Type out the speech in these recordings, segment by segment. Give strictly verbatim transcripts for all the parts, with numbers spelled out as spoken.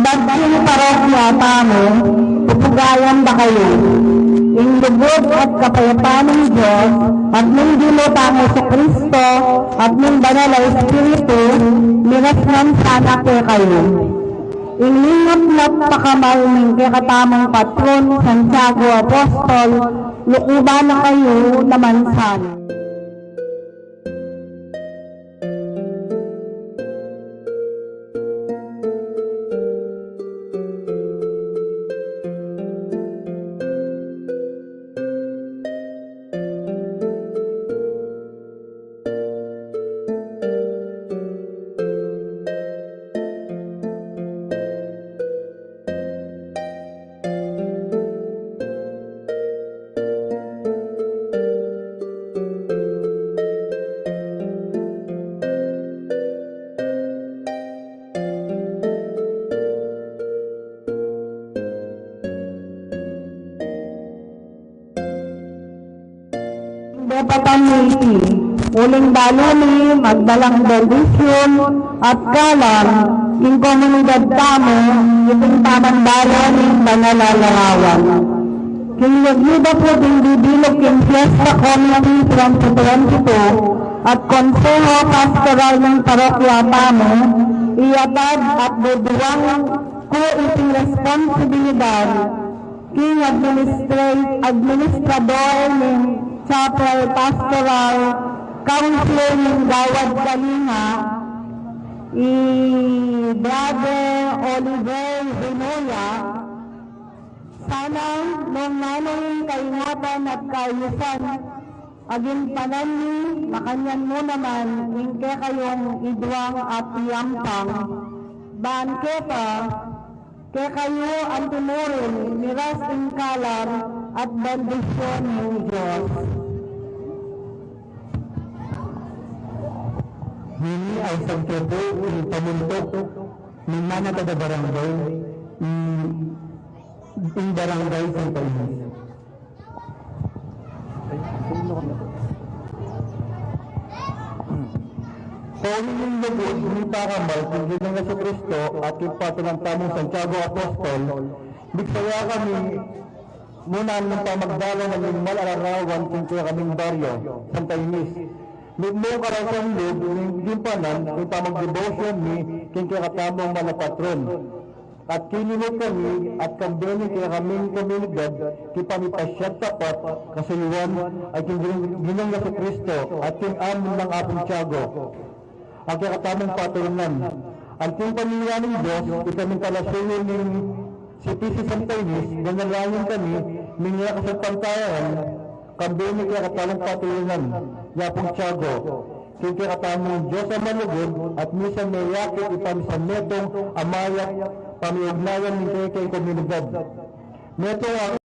King parokya tamu, pupugayan da kayu. Ing lugud at kapayapan ning Dios at ning Ginu tang Jesucristo at ning Banal a Espiritu, miras ngan sana kekayu. Ing lingat na pakamal ning kekatamung patron, Santiago Apostol, lukuban na kayu naman sana. Depatan mi iti, uling balu mi magdalang bendisyun at kalam king komunidad tamu, iting pamandala ning banal a larawan. King lagyu da pu ding bibilug king Fiesta Committee twenty twenty-two at Konseho Pastoral ning parokya tamu, iyatad at duduwang ku iting responsibilidad king administra-, administrador ning Chapel Pastoral Council ning Gawad Kalinga, i Brother Oliver Zenoya. Sana nung nanu ing kaingatan at kaayusan, aginpanan mi makanyan mu naman ing kekayung iduang at iyampang, ban keta, kekayu antimurin miras ing kalam at bendisyun ning Dios. Ngeni, ausan ke pu ing pamuntuk ning manatad a barangay, ing, ing Barangay Santa Ines. Pauli ning lugud ning pakamal king Ginung Jesucristo at king patron tamung Santiago Apostol, migsaya kami munan ning pamagdala na ning mal a larawan king kekaming baryo, Santa Ines. Mitmu karasan lub ning gimpanan ing pamagdebosyon mi king kekatamung mal a patron. At kinimit kami at kambe ning kekaming komunidad king pamipasyat tapat, kasuyuan, at king Ginung, Ginung Jesucristo at king amun nang Apung Tiago a kekatamung patronan. Anting pamilya ning Dios, ikaming talasuyu ning C P C Santa Ines, nanalangin kami, ning e kasalpantayanan, kambe ning kekatamung patronan, i Apung Tiago, king kekatamung Dios a malugud, at misan meyakit ipamisan metung a mayap pamiugnayan ning kekeng komunidad. Metung a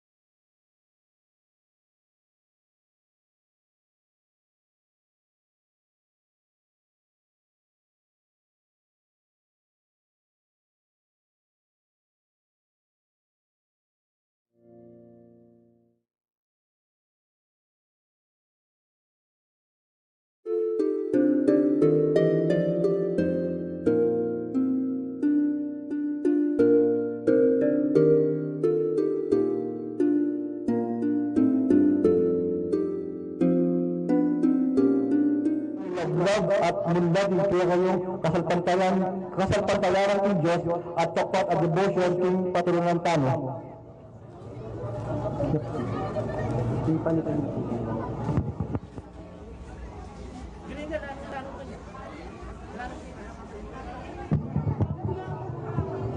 Laglag at munlad ing kekayung kasalpantayan-, kasalpantayanan king Dios at tapat a debosyon king patronan tano.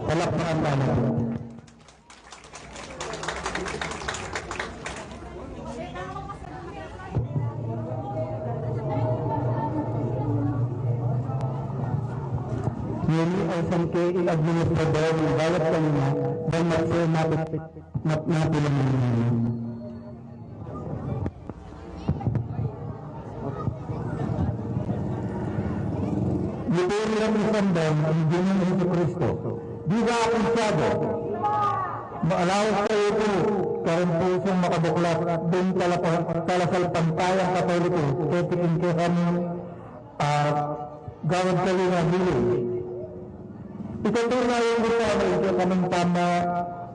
Palakpakan tamu. Ngeni, ausan ke ing administrador ning Gawad Kalinga, ban matse mapit-, map-, mapilangan. Mituri at misamban ing Ginung Jesucristo. Viva Apung Tiago! Maalaus kayu pu, karing pusung makabuklat ding talapa-, talasalpantayang Katoliko, keti king kekaming, ah, Gawad Kalinga Village. Ikatuna yu pu ing kekaming pama-,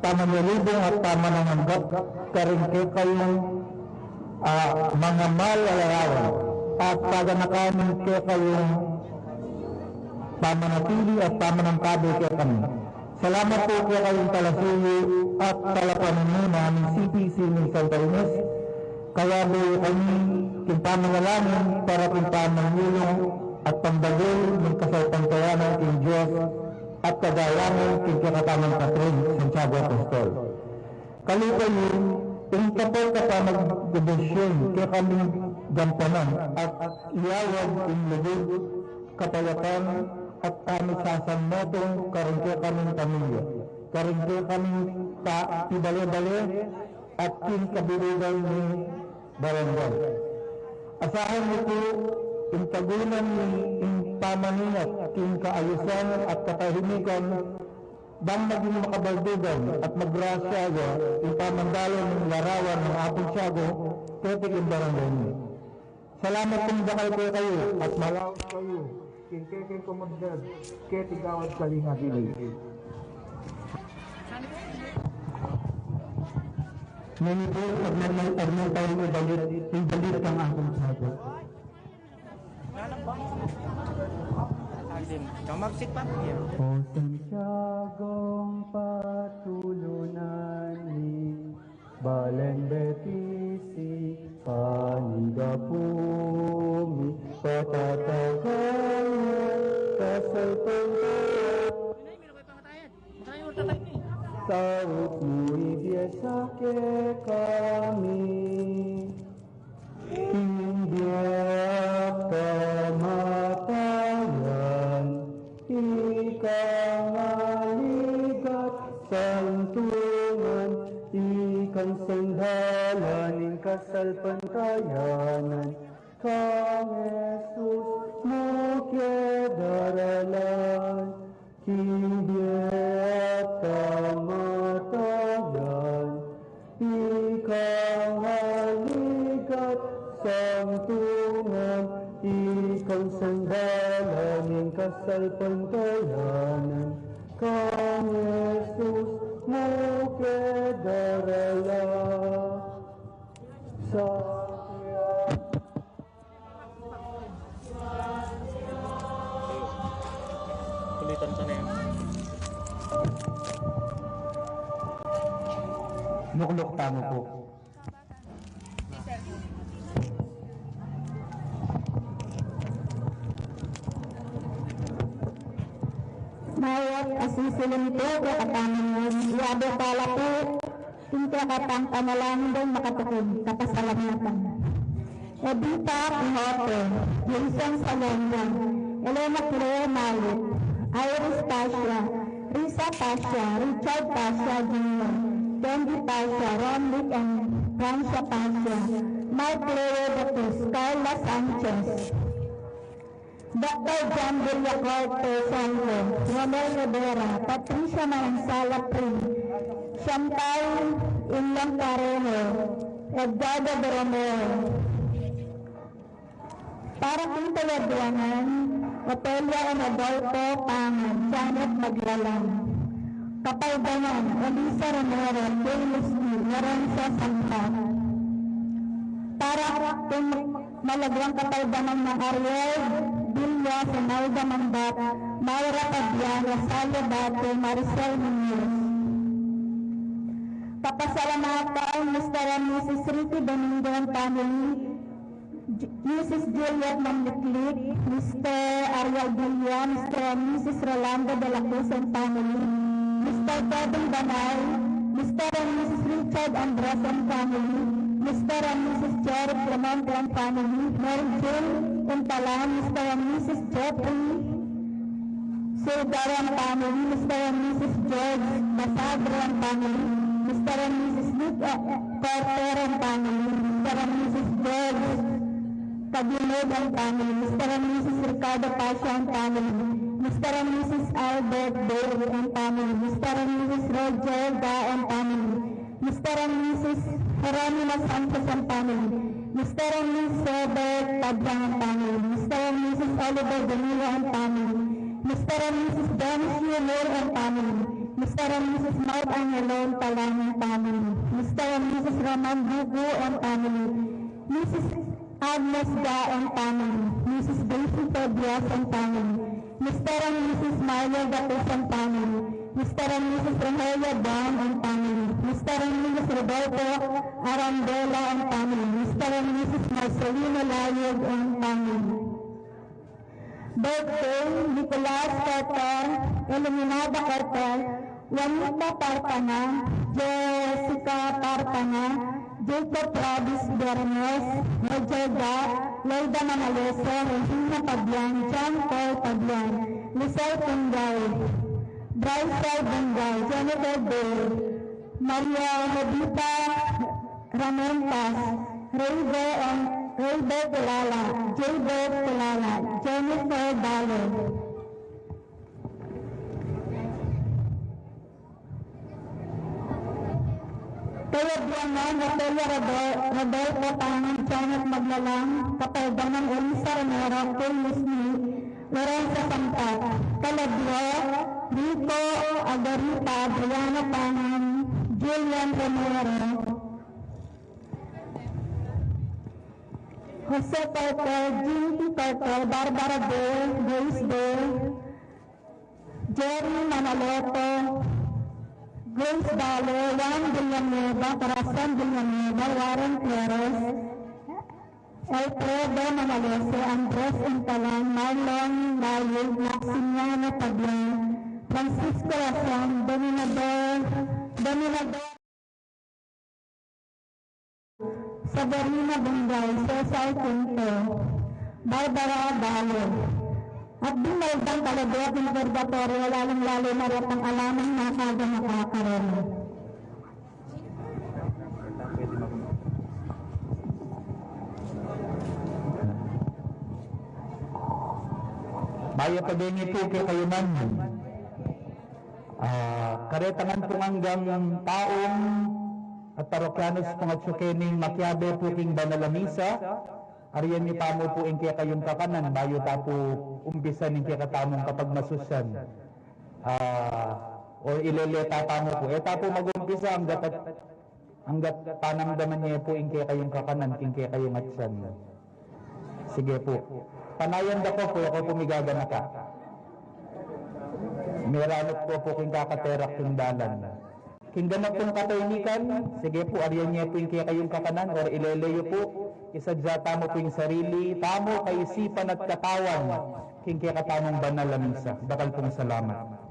pamanyalubong at pamananggap karing kekayung, ah, mangamal a larawan. At paganakan ing kekayung pamanatili at pamanangkabe kekami. Salamat pu kekayung talasuyu at talapanununa ning C P C ning Santa Ines. Kayabe yu kami king pamanalangin para king pamanyulung at pambagul ning kasalpantayanan king Dios at kagalangan king kekatamung patron, Santiago Apostol. Kalupa yu, ing tapat a pamagdebosyon kekaming gampanan at iyawad ing lugud, kapayapaan at pamisasanmetung karing kekaming pamilya, karing kekaming pa-, pibale-bale, at king kabilugan ning barangay. Asahan yu pu, ing tagulan ning pamaningat king kaayusan at katahimikan, bang maging makabaldugan at magrasya ya ing pamandalo ning larawan nang Apung Tiago keti king barangay mi. Salamat pung dakal kekayu at malaus kayu king kekeng komunidad keti gawad Kalinga Village. Nini pu, agman, agman tayung ibalit, ibalit kang Apung Tiago. Asin, kamagsit pa niya. O Santiagong patulunan ning Balen Betisi, panigapu mi, patatagan na kasalpantayanan. Saut mu ibie sa kekami. King bie at kamatayan, ika ing aligat, santungan, ika ing sandalan ning kasalpantayanan, kang Jesus mu ke daralan. King bie at kamatayan, ika ing aligat, santungan, ika ing sandalan ning kasalpantayanan, kang Jesus mu ke daralan. Sa Kulitan ka na yan. Lukluk tamu pu. Mayap a sisilim pu kekatamu ngan, iabe tala pu ing kekatang panalangin deng makatuking kapasalamatan. Edita Quijote, Jason Salonga, Elena Claire Malit, Iris Pasha, Risa Pasha, Richard Pasha Junior, Candy Pasha, Ron Wick and Francia Pasha, Mark Leo Batus, Carla Sanchez, Doktor John Villacorte Santo, Romel Rivera, Patricia Mansala Prim, Chantal Inlang Parejo, Edgardo de Romeo, para king Taladuangan, Otelia and Adolfo Pangan, Janet Maglalang, Kapaldanan, Elisa Romero, James D., Lorenzo Santa, para king Malaguang Kapaldanan nang Ariel Villa, Zinaida Mandat, Myra Pabian, Rosalia Bate, Maricel Munoz. Kapasalamatan, Mister and Missus Ricky Domingo and family, J-, Missus Juliet Mamliklik, Mister Ariel Villa, Mister and Missus Rolando de la Cruz and family, Mister Kevin Banay, Mister and Missus Richard Andres and family, Mister and Missus Jerry Clemente and family, Mary Jane Intalan, Mister and Missus Jeffrey Sulgaro and family, Mister and Missus George Basadre and family, Mister and Missus Nick, eh, Cortero and family, Mister and Missus George Cabimed and family, Mister and Missus Ricardo Pasha and family, Mister and Missus Albert Bailey and family, Mister and Missus Roger Ga and family, Mister and Missus Jeronimo Sanchez and family, Mister and Missus Robert Padrian and family, Mister and Missus Oliver Danilo and family, Mister and Missus Dennis Junior and family. Mister and Missus Mark Angelo Talang and family. Mister and Missus Roman Dugu and family. Missus Agnes Ga and family. Missus Daisy Tobias and family. Mister and Missus Mario Gatus and family. Mister and Missus Rogelio Bong and family. Mister and Missus Rodolfo Arandola and family. Mister and Missus Marcelino Layog and family. Birthday, Nicolas Cartel, Iluminada Cartel, Juanita Parpana, Jessica Parpana, Jacob Travis Bernes, Roger Ga, Loida Manalese, Regina Pabian, John Paul Pabian, Lisel Pungay, Bryce Bungay, Jennifer Day, Maria Jovita Ramentas, Raybe and Raybe Kilala, Jaybe Kilala, Jennifer Dale. Kaya Diana, Natalia Rodol-, Rodolfo Tangan, Janet Maglalang, Kapaldanan Elisa Romero, Queen Lucy, Lorenzo Sampat, Calabria, Rico Agaripa, Adriana Tangan, Julian Romero, Jose Tortor, Jinky Tortor, Barbara Day, Grace Day, Jerry Manaloto, Grace Bale, Juan Villanueva, Corazon Villanueva, Warren Flores, Alfredo Manalese, Andres Intalan, Marlon Layig, Maximiano Pabian, Francisco Rason, Dominador, Dominador Severina Bungay, Cesar Quinto, Barbara Bale. At dumaldang kaladua king purgatorio, lalung-lalu na retang alang makakaganaka kareni. Bayu pa deni pu kekayu man. Ah, karetang pung anggang taung at parokyanos pung atyu kening makiabe pu king banal a misa, arian yu tamu pu ing kekayung kakanan bayu ta pu umpisan ing kekatamung kapagmasusan. Ah, o ilele ta tamu pu. E ta pu magumpisa anggat at, anggat panamdaman ye pu ing kekayung kakanan king kekayung atyan. Sige pu. Panayan da ko pu, e ko pu migaganaka. Miralat ko pu king kakaterak king dalan. King ganap pung katahimikan, sige pu, arian ye pu ing kekayung kakanan, or ilele yu pu, isadya tamu pu ing sarili tamu, kaisipan at katawan, king kekatamung banal a misa. Dakal pung salamat.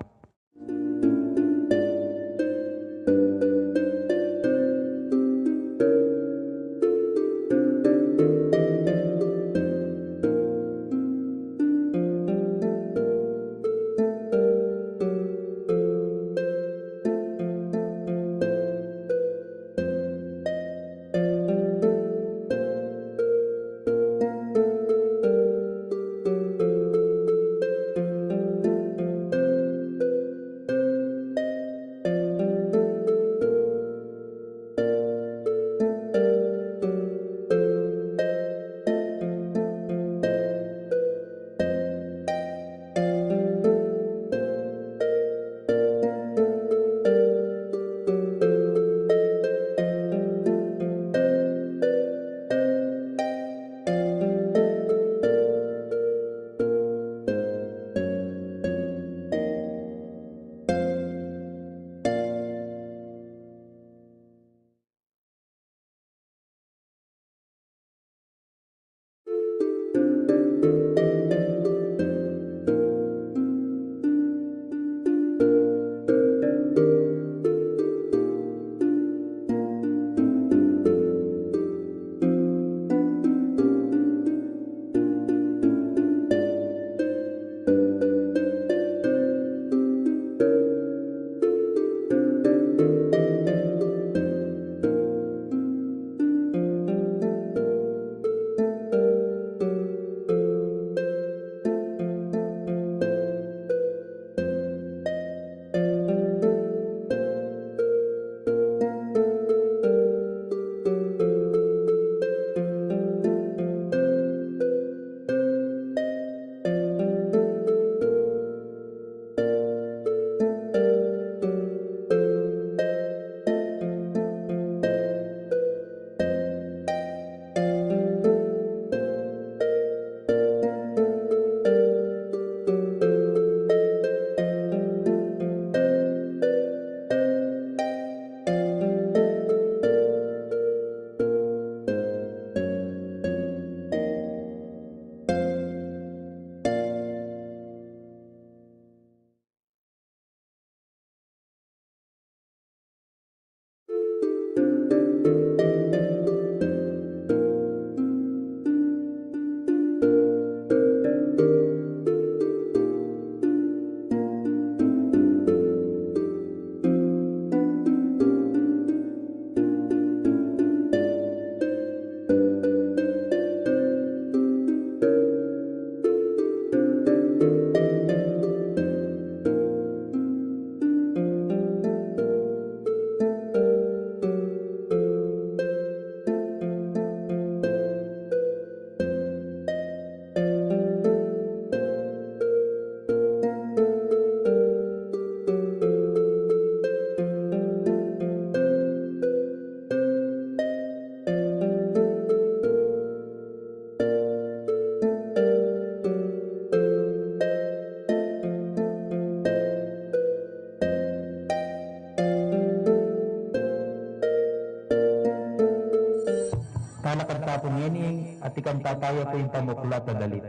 ngeni, at ikang tataya pu ing pamuklat a dalit.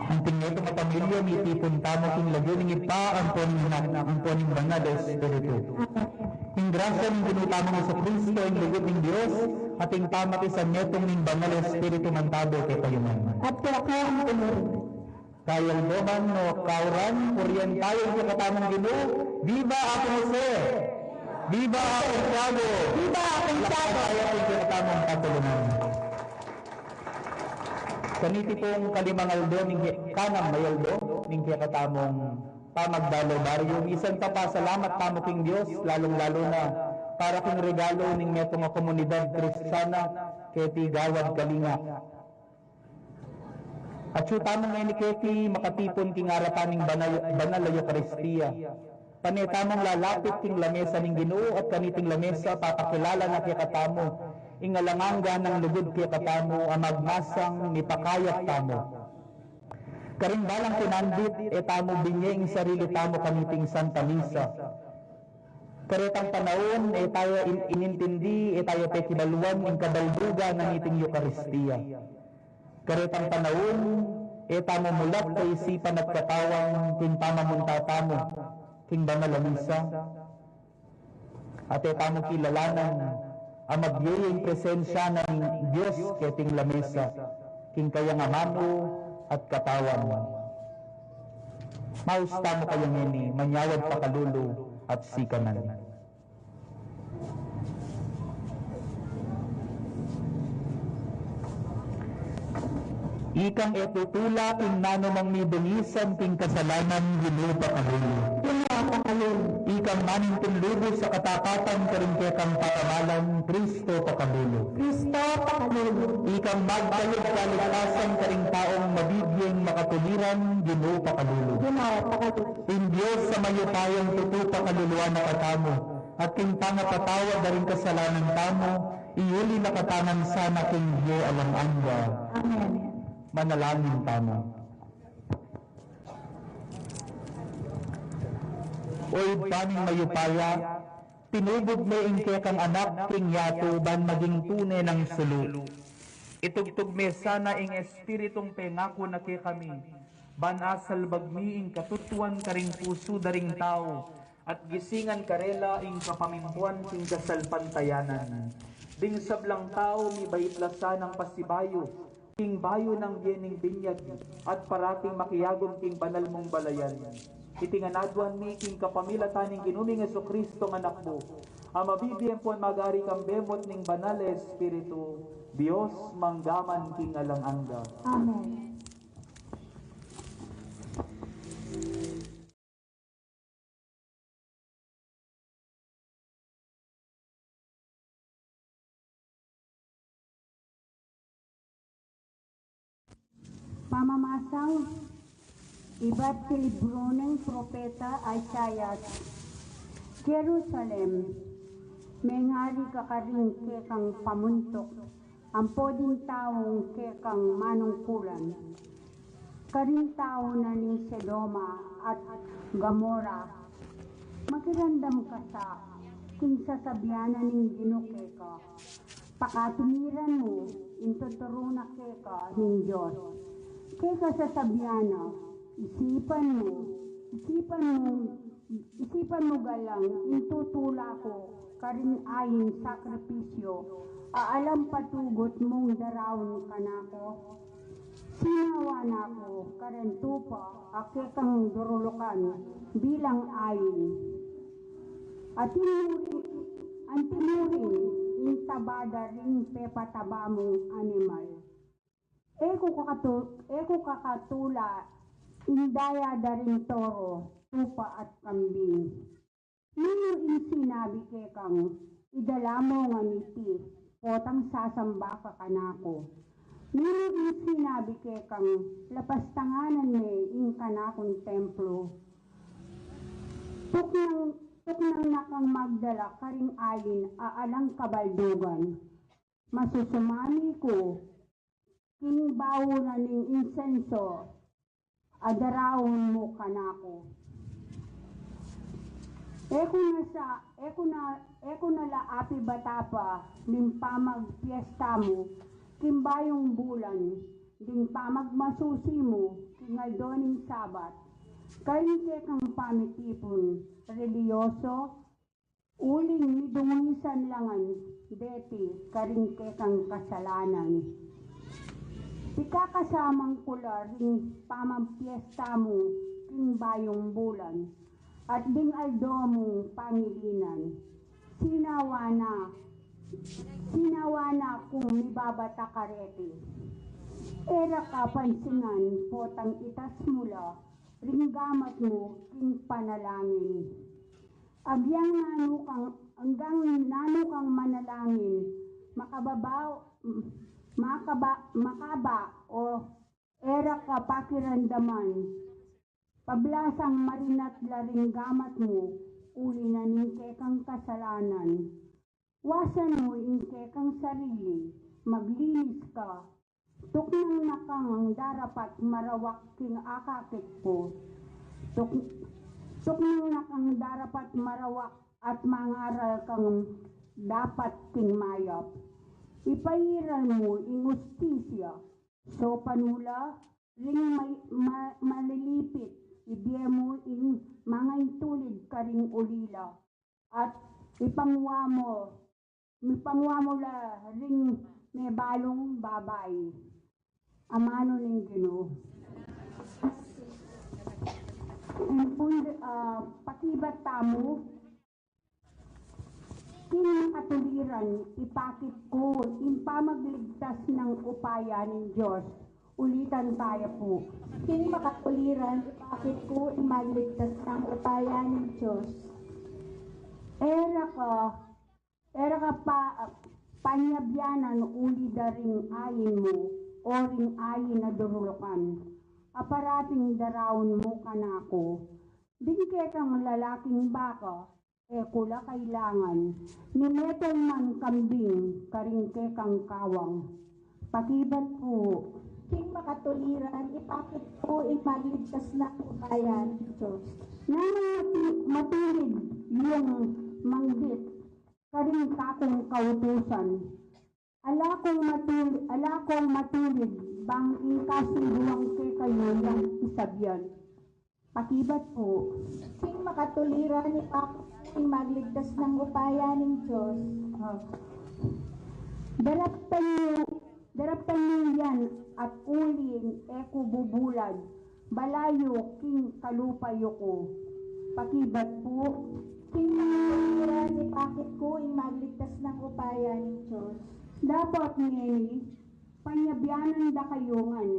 Anting neto, kapamilya, mitipun tamu king lagyu ning Ibpa, ampo ning Anak, ampo ning Banal a Espiritu. Ing grasya ning Ginu tamung Jesucristo, ing lugud ning Dios, at ing pamakisan netung ning Banal a Espiritu mantabe kekayu ngan. At keka mu rin. Kayaldo man o kauran, purian tamu ing kekatamung Ginu. Viva Apung Jose! Viva Apung Tiago! Viva Apung Tiago! Kaya pu ing kekatamung patulunan. Kaniti pung kalimang aldo ning ke-, kanam a aldo ning kekatamung pamagdalo baryo, misan papasalamat tamu king Dios, lalung-lalu na para king regalo ning metung a komunidad Kristiana keti Gawad Kalinga. Atyu tamu ngeni keti makatipun king arapan ning banal, banal a Eukaristia. Pane tamung lalapit king lamesa ning Ginu, at kaniting lamesa papakilala na kekatamu ing alang angga nang lugud kekatamu a magmasang mipakayap tamu. Karing balang tinandit, e tamu binye ing sarili tamu kaniting Santa Misa. Karetang panaun, e tamu in-, inintindi, e tamu pekibaluan ing kabaldugan na niting Eukaristia. Karetang panaun, e tamu mulat kaisipan at katawan king pamamunta tamu king banal a misa. At e tamu kilalanan a mabie ya ing presensya na ning Dios keting lamesa king kayang amanu at katawan. Maus tamu kaya ngeni, manyawad pakalulu at sikanan. Ikang e tutula king nanumang midungisan king kasalanan, Ginu pakalulu. Ginu pakalulu. Ikang manintin lubus a katapatan karing kekang pamamalan, Kristo pakalulu. Kristo pakalulu. Ikang magkalub kaligtasan karing taung mabibieng makatuliran, Ginu pakalulu. Ginu pakalulu. Ing Dios a mayupayang tutu pakaluluan na katamu, at king pangapatawad da ring kasalanan tamu, iyuli na katamu ngan sana king bie alang angga. Amen. Manalangin tamu. O Ibpa ming mayupaya, tinubud me ing kekang Anak king yatu ban maging tune nang sulu. Itugtug me sana ing Espiritung pengaku na kekami, ban asalbag mi ing katutuan karing pusu da ring tau, at gisingan karela ing kapamintuan king kasalpantayanan. Ding sablang tau mibait la sanang pasibayu king bayu nang bie ning binyag, at parating makiagum king banal mung balayan. Iti ngan aduan mi king kapamilatan ning Ginu ming Jesucristo a Anak mu, a mabibie ampon mag-ari kambe mu at ning Banal a Espiritu, Dios mangga man king alang angga. Amen. Pamamasang ibat king libru ning propeta Isaias. Jerusalem, mengari ka karing kekang pamuntuk, ampo ding taung kekang manungkulan, karing tau na ning Sodoma at Gomorra. Makiramdam ka sa king sasabian na ning Ginu keka. Pakatumiran mu ing tuturu na keka ning Dios. Keka sasabian na, isipan mu, isipan mu, isipan mu galang ing tutula ku karing ain sakripisyu a alang patugut mung daraun kanaku. Sinawa na ku karing tupa a kekang durulukan bilang ain. Anti mu rin, anti mu rin ing taba da ring pepataba mung animal. E ku kakatu-, e ku kakatula ing daya da ring toro, tupa at kambing. Nung ing sinabi kekang, idala mu ngan iti, potang sasamba ka kanaku. Nune ing sinabi kekang lapastanganan me ing kanakung templo, tuknang, tuknang na kang magdala karing ain a alang kabaldugan. Masusumami ku king bau na ning insenso a daraun mu kanaku. E ku na sa, e ku na, e ku na la apibata pa ning pamagpiesta mu king bayung bulan, ding pamagmasusi mu king aldo ning Sabat, karing kekang pamitipun relihiyoso, uling midungisan la ngan deti karing kekang kasalanan. Pikakasamang ku la ring pamagpiesta mu king bayung bulan, at ding aldo mung pangilinan. Sinawa na, sinawa na kung mibabata ka reti. E ra ka pansinan potang itas mu la ring gamat mu king panalangin. Agyang nanu kang, agyang nanu kang manalangin, makababa, makaba, makaba o e ra ka pakiramdaman. Pablasang marinat la ring gamat mu, uli na ning kekang kasalanan. Wasan mu ing kekang sarili, maglinis ka. Tuknang na kang darapat marawak king akakit ku. Tuk-, tuknang na kang darapat marawak at mangaral kang dapat king mayap. Ipairal mu ing ustisya, sopan mu la ring may, ma-, malilipit, ibie mu ing mangaintulid karing ulila. At ipangwa mu, mipangwa mu la ring mebalung babai. Amanu ning Ginu. Ampun, ah, pakibat tamu, king makatuliran, ipakit ku ing pamagligtas nang upaya ning Dios. Ulitan taya pu. King makatuliran, ipakit ku ing magligtas nang upaya ning Dios. E ra ka, e ra ka pa, panyabyanan uli da ring ain mu, o ring ain a durulukan a parating daraun mu kanaku. Ding kekang lalaking baka, e ku la kailangan, ni metung man kambing karing kekang kawang. Pakibat pu. King makatuliran, ipakit ku ing magligtas nang upaya ning Dios. Nanung mati-, matulid yung manggit karing kakung kautusan. Ala kung matul-, ala kung matulid bang ing kasunduan kekayu yang isabian. Pakibat pu. King makatuliran, ipakit ku ing magligtas nang upaya ning Dios. Ah. Daraptan yu, daraptan yu yan at uling e ku bubulad, balayu king kalupa yu ku. Pakibat pu. King makatuliran, ipakit ku ing magligtas nang upaya ning Dios. Dapot ngeni, panyabyanan da kayu ngan,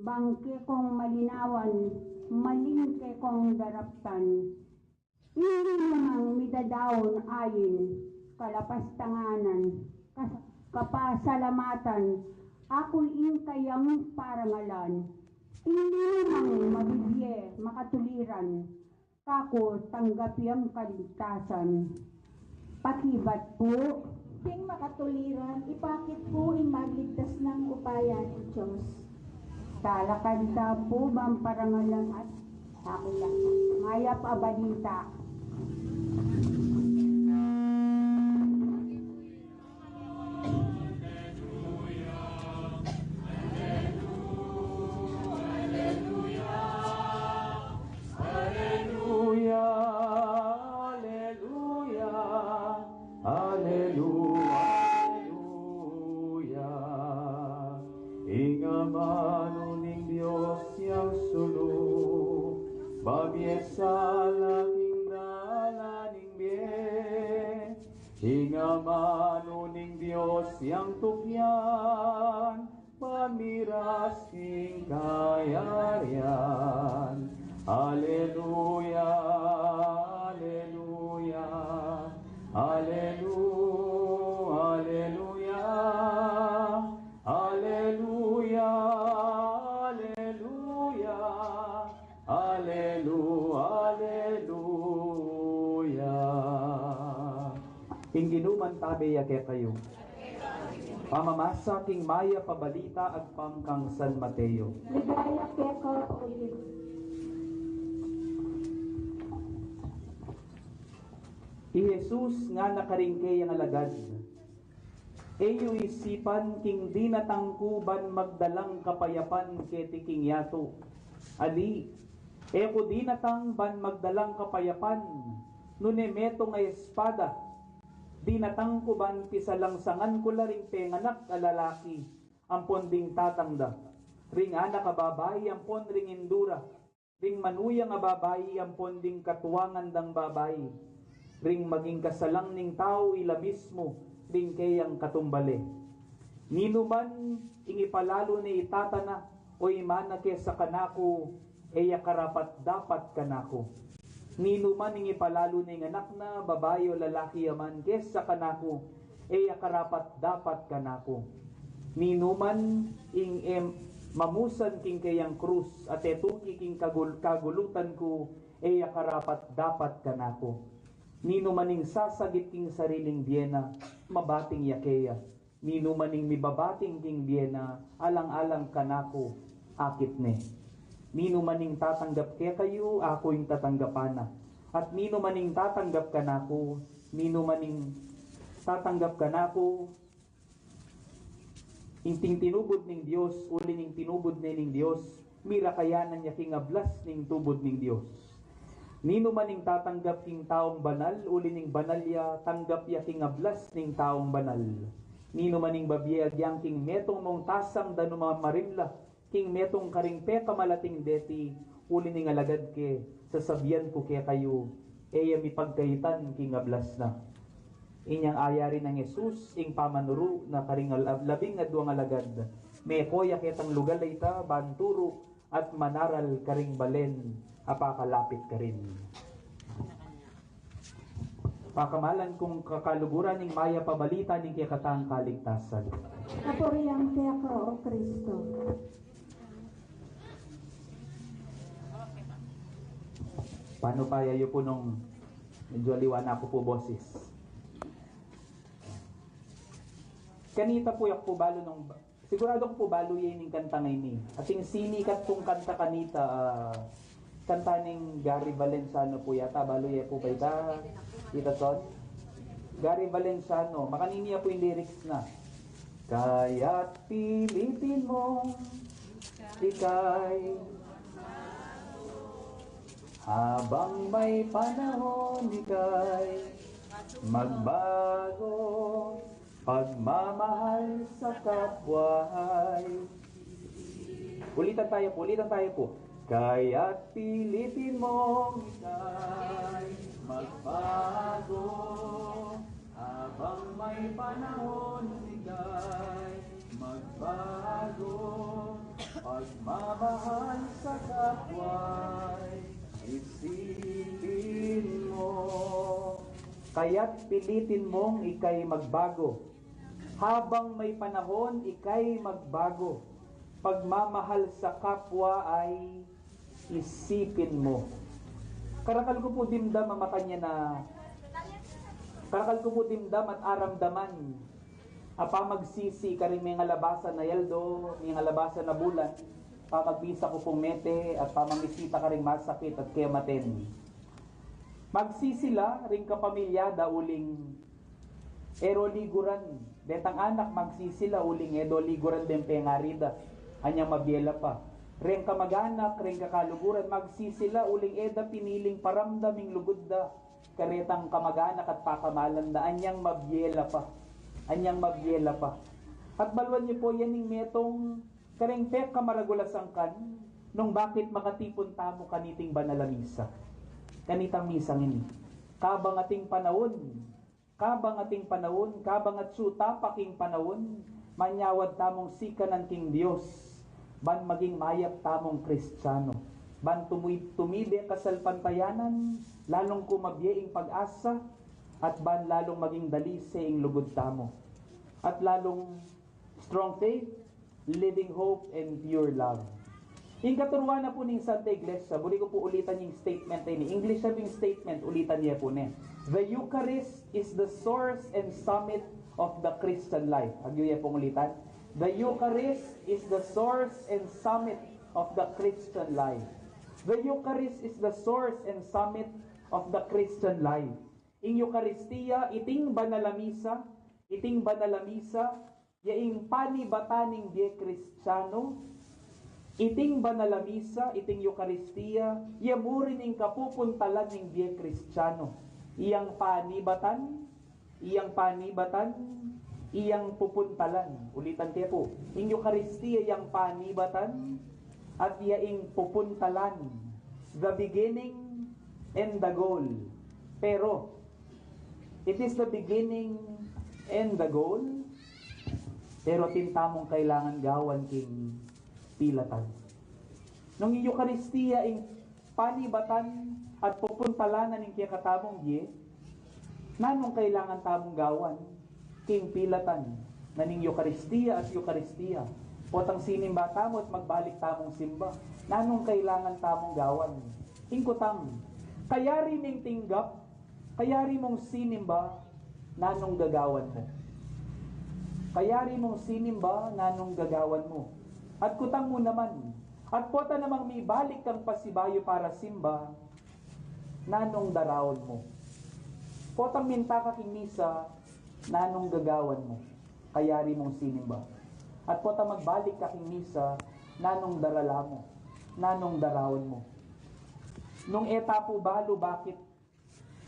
bang kekong malinawan, maling kekong daraptan. Ing ninumang midadaun ain, kalapastanganan, kas-, kapasalamatan, aku ing kayang parangalan. Ing ninumang mabibie makatuliran, kaku tanggap yang kaligtasan. Pakibat pu. King makatuliran, ipakit ku ing magligtas nang upaya ning Dios. Talakad ta pu bang parangalan at aku ya. Mayap a balita. Aleluya, aleluya, aleluya, aleluya. Ing amanu ning Dios yang sulu, babie sala king dalan ning bie. Ing amanu ning Dios yang tukyan, pamiras king kayarian. Aleluya, aleluya, aleluya. Tabe ya kekayu. Pamamasa king Mayap a Balita agpang kang San Mateo. Ligaya keka, O Ginu. I Jesus ngana karing keyang alagad, e yu isipan king dinatang ku ban magdalang kapayapan keti king yatu. Ali, e ku dinatang ban magdalang kapayapan, nune metung a espada. Dinatang ku ban pisalangsangan ku la ring penganak a lalaki ampon ding tatang da, ring anak a babai ampon ring indu ra, ring manuyang a babai ampon ding katuangan dang babai, ring maging kasalang ning tau ila mismu ring keyang katumbale. Ninuman ing ipalalu ne i tata na o i mana kesa kanaku, e ya karapat-dapat kanaku. Ninuman ing ipalalu ne ing anak na, babai o lalaki ya man, kesa kanaku, e ya karapat-dapat kanaku. Ninuman ing e mamusan king keyang krus at e tuki king kagul-, kagulutan ku, e ya karapat-dapat kanaku. Ninuman ing sasagip king sariling bie na, mabating ya keya. Ninuman ing mibabating king bie na, alang-alang kanaku, akit ne. Ninuman ing tatanggap kekayu, aku ing tatanggapan na. At ninuman ing tatanggap kanaku, ninuman ing tatanggap kanaku, ing ting tinubud ning Dios, uli ning tinubud ne ning Dios, mirakayanan ya king ablas ning tubud ning Dios. Ninuman ing tatanggap king taung banal, uli ning banal ya, tanggap ya king ablas ning taung banal. Ninuman ing babie agyang king metung mung tasang danum a marimla, king metung karing pekamalating deti, uli ning alagad ke, sasabian ku kekayu, e ya mipagkaitan king ablas na. Inyang ayari nang Jesus ing pamanuru na karing al-, labing aduang alagad, meko ya ketang lugal a ita ban turu at manaral karing balen a pakalapit karin. Pakamalan kung kakaluguran ning Mayap a Balita ning kekatang kaligtasan. Kapurian keka, O Kristo. Panu pa, yayu pu nung medyo aliwa na ku pu boses. Kanita pu, e ku pu balu nung, siguradu ku pu balu ye ining kantang ini. Ating sinikat pung kanta kanita, ah, kanta ning Gary Valenciano pu yata, balu ye pu ba ita, ita son? Gary Valenciano, makanini ya pu ing lyrics na. Kaya't pilitin mong ika'y, habang may panahon, ika'y magbago, pagmamahal sa kapwa ay. Ulitan tayo po, ulitan tayo po. Kaya't pilitin mong ika'y magbago, habang may panahon, ika'y magbago, pagmamahal sa kapwa'y isipin mo. Kaya't pilitin mong ika'y magbago. Habang may panahon, ika'y magbago. Pagmamahal sa kapwa ay isipin mo. Karakal ku pu dimdam a makanyan a, karakal ku pu dimdam at aramdaman a pamagsisi karing mengalabasan a yaldo, mengalabasan a bulan, pamagmisa ku pung mete at pamamisita karing masakit at kematen. Magsisi la ring kapamilya da uling e ro liguran, detang anak magsisi la uling e do liguran deng pengari da, anyang mabie la pa. Reng kamag-anak, reng kakaluguran, magsisi la uling e da piniling paramdam ing lugud da karetang kamag-anak at pakamalan da, anyang mabie la pa. Anyang mabie la pa. At baluan yu po, yan ing metung kareng pekamaragul a sangkan nung bakit makatipun tamu kaniting banal a misa. Kanitang misang ini. Kabang ating panaun, kabang ating panaun, kabang atsu ta pa king panaun, manyawad tamung sikanan king Dios, ban maging mayap tamung Kristiano, ban tumi-, tumibe kasalpantayanan, lalung kumabie ing pag-asa, at ban lalung maging dalise ing lugud tamu. At lalung strong faith, living hope, and pure love. Ing katuruan na pu ning Santa Iglesia, buri ku pu ulitan ing statement ini. English na pu ing statement, ulitan ye pu ne. The Eucharist is the source and summit of the Christian life. Agyu ye pung ulitan. The Eucharist is the source and summit of the Christian life. The Eucharist is the source and summit of the Christian life. Ing Eukaristia, iting banal a misa, iting banal a misa, ya ing panibatan ning bie Kristiano. Iting banal a misa, iting Eukaristia, ya mu rin ing kapupuntalan ning bie Kristiano. Iyang panibatan, iyang panibatan, iyang pupuntalan. Ulitan ke pu, ing Eukaristia yang panibatan, at ya ing pupuntalan. The beginning and the goal. Pero, it is the beginning and the goal. Pero atin tamung kailangan gawan king pilatan. Nung ing Eukaristia ing panibatan at pupuntalan na ning kekatamung bie, nanung kailangan tamung gawan king pilatan na ning Eukaristia at Eukaristia? Potang sinimba tamu at magbalik tamung simba, nanung kailangan tamung gawan? Ing kutang, kayari ming tinggap, kayari mung sinimba, nanung gagawan mu? Kayari mung sinimba, nanung gagawan mu? At kutang mu naman, at pota namang mibalik kang pasibayu para simba, nanung daraun mu? Potang minta ka king misa, nanung gagawan mu? Kayari mung sinimba. At potang magbalik ka king misa, nanung darala mu? Nanung daraun mu? Nung e ta pu balu, bakit,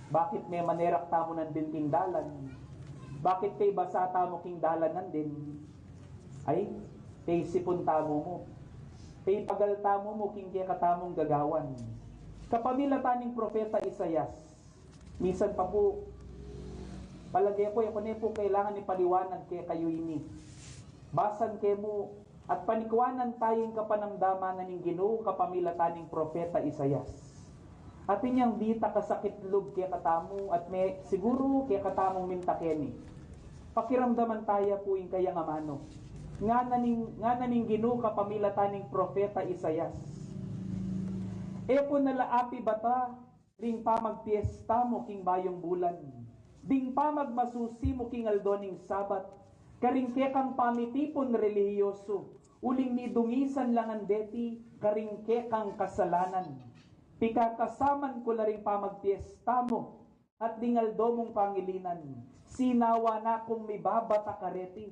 bakit me manerak tamu nandin king dalan? Bakit pebasa tamu king dalan nandin? Ay, peisipun tamu mu. Peipagal tamu mu king kekatamung gagawan. Kapamilatan ning propeta Isaias, misan pa pu, palage ku, e ku ne pu kailangan ipaliwanag kekayu ini. Basan ke mu, at panikuanan taya ing kapanamdaman na ning Ginu kapamilatan ning propeta Isaias. Atin yang ditak a sakit lub kekatamu, at me, siguru kekatamung minta keni. Pakiramdaman taya pu ing kayang amanu. Ngana ning, ngana ning Ginu kapamilatan ning propeta Isaias, e ku na la apibata ring pamagpiesta mu king bayung bulan, ding pamagmasusi mu king aldo ning Sabat, karing kekang pamitipun relihiyosu, uling midungisan la ngan deti karing kekang kasalanan. Pikakasaman ku la ring pamagpiesta mu at ding aldo mung pangilinan, sinawa na kung mibabata kareti.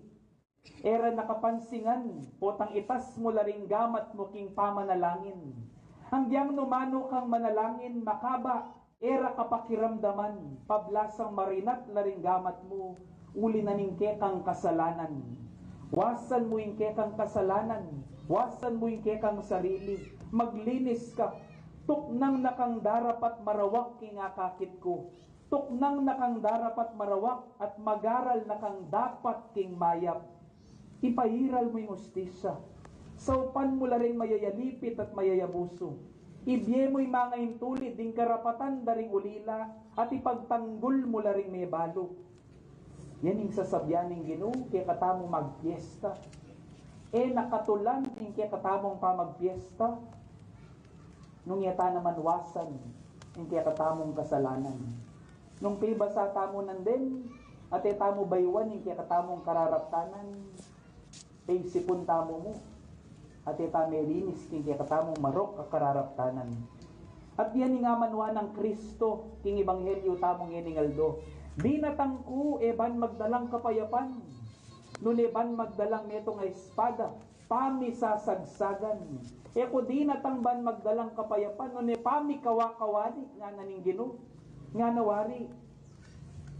E ra na kapansingan, potang itas mu la ring gamat mu king pamanalangin. Anggiyang nu manu kang manalangin, makaba e ra kapakiramdaman, pablasang marinat la ring gamat mu, uli na ning kekang kasalanan. Wasan mu ing kekang kasalanan, wasan mu ing kekang sarili, maglinis ka. Tuknang na kang darapat marawak king akakit ku. Tuknang na kang darapat marawak at magaral na kang dapat king mayap. Ipairal mu ing ustisya. Saupan mu la ring mayayalipit at mayayabusu. Ibie mu ing mangaintulid ding karapatan da ring ulila at ipagtanggul mu la ring mebalu. Yan ing sasabian ning Ginu kekatamung magpiesta. E na katulan ing kekatamung pamagpiesta nung e ta naman wasan ing kekatamung kasalanan. Nung pibasa tamu nandin at e tamu bayuan ing kekatamung kararaptanan, peisipun tamu mu at e ta melinis king kekatamung marok a kararaptanan. At yan ing amanuan nang Kristo king ebanghelyu tamu ngening aldo. Dinatang ku e ban magdalang kapayapan, nune ban magdalang metung a espada, pamisasagsagan. E ku dinatang ban magdalang kapayapan, nune pamikawakawani, ngana ning Ginu. Ngana wari,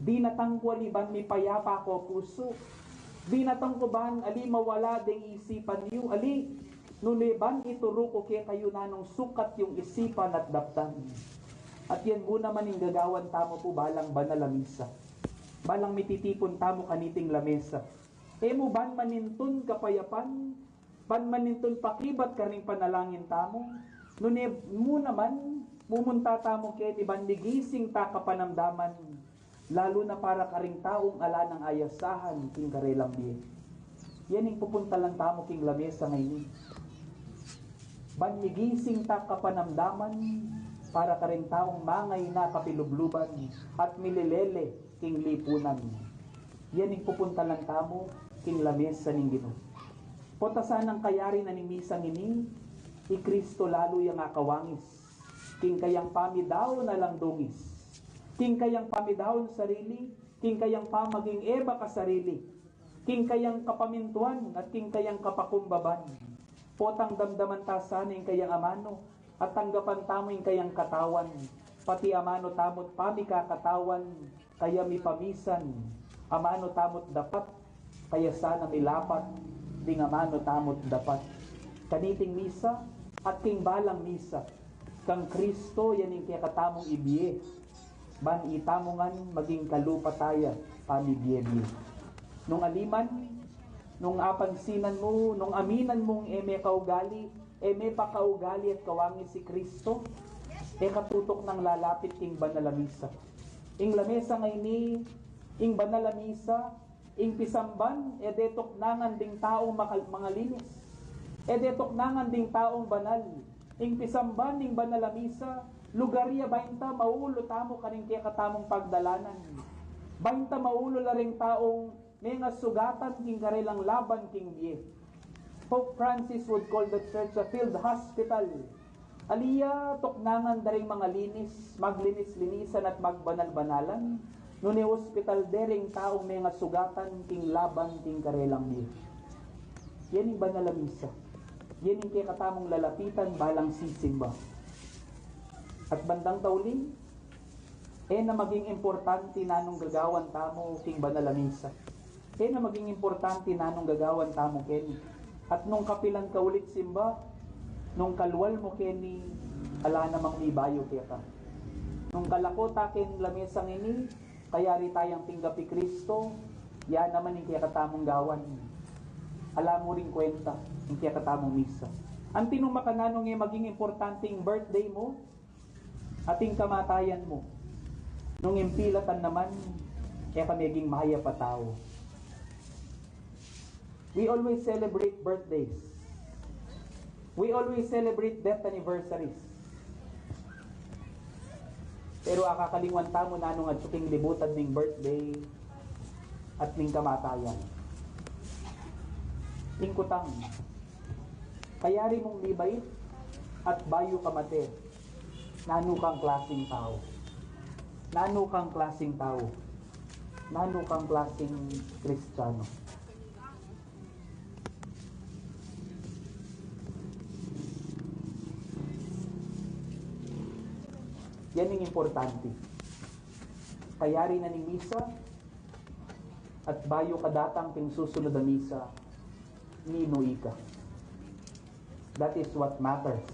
dinatang ku ali ban mipayapa ku a pusu. Dinatang ku ban ali mawala deng isipan yu, ali, nune ban ituru ku kekayu nanung sukat yung isipan at daptan. At yan mu naman ing gagawan tamu pu balang banal a misa. Balang mititipun tamu kaniting lamesa. E mu ban manintun kapayapan, ban manintun pakibat karing panalangin tamu, nune mu naman mumunta tamu keni ban migising ta kapanamdaman, lalu na para karing taung ala nang ayasahan king karelang bie. Yan ing pupuntalan tamu king lamesa ngeni. Ban migising ta kapanamdaman, para karing taung mangaina kapilubluban at milelele king lipunan. Yan ing pupuntalan tamu king lamesa ning Ginu. Pota sanang kayari na ning misang ini, i Kristo lalu yang akawangis king kayang pamidaun alang dungis, king kayang pamidaun sarili, king kayang pamaging Eva kasarili, king kayang kapamintuan at king kayang kapakumbaban. Potang damdaman ta sana ing kayang amanu, at tanggapan tamu ing kayang katawan, pati amanu tamu't pamikakatawan, kaya mipamisan, amanu tamu't dapat, kaya sana milapat, ding amanu tamu't dapat. Kaniting misa, at king balang misa, kang Kristo yan ing kekatamung ibie, ban itamu ngan maging kalupa taya pamibie-bie. Nung aliman, nung apansinan mu, nung aminan mung e me kaugali, e me pakaugali at kawangis i Kristo, e ka tutuknang lalapit king banal a misa. Ing lamesa ngeni, ing banal a misa, ing pisamban, e de tuknangan ding taung makal-, mangalinis. E de tuknangan ding taung banal. Ing pisamban ning banal a misa, lugar ya bainta maulu tamu karing kekatamung pagdalanan. Bainta maulu la ring taung mengasugatan king karelang laban king bie. Pope Francis would call the church a field hospital. Ali ya tuknangan da ring mangalinis, maglinis-linisan at magbanal-banalan, nune hospital de ring taung mengasugatan king laban king karelang bie. Yan ing banal a misa. Yan ing kekatamung lalapitan balang sisimba. At bandang tauli, e na maging importante nanung gagawan tamu king banal a misa. E na maging importante nanung gagawan tamu keni. At nung kapilan ka ulit simba, nung kalwal mu keni, ala namang mibayu keka. Nung kalako ta king lamesa ngeni, kayari tayang tinggap i Kristo, ya naman ing kekatamung gawan. Ala mu ring kwenta ing kekatamung misa. Anti nung makananu e maging importante ing birthday mu, at ing kamatayan mu, nung ing pilatan naman, e ka meging mayap a tau. We always celebrate birthdays. We always celebrate death anniversaries. Pero akakalingwan tamu nanung atsu king libutan ning birthday at ning kamatayan. Ing kutang, kayari mung mibait at bayu ka mate, nanu kang klasing tau? Nanu kang klasing tau? Nanu kang klasing Kristiyanu? Yan ing importante. Kayari na ning misa, at bayu ka datang king susunod a misa, ninu ika? That is what matters.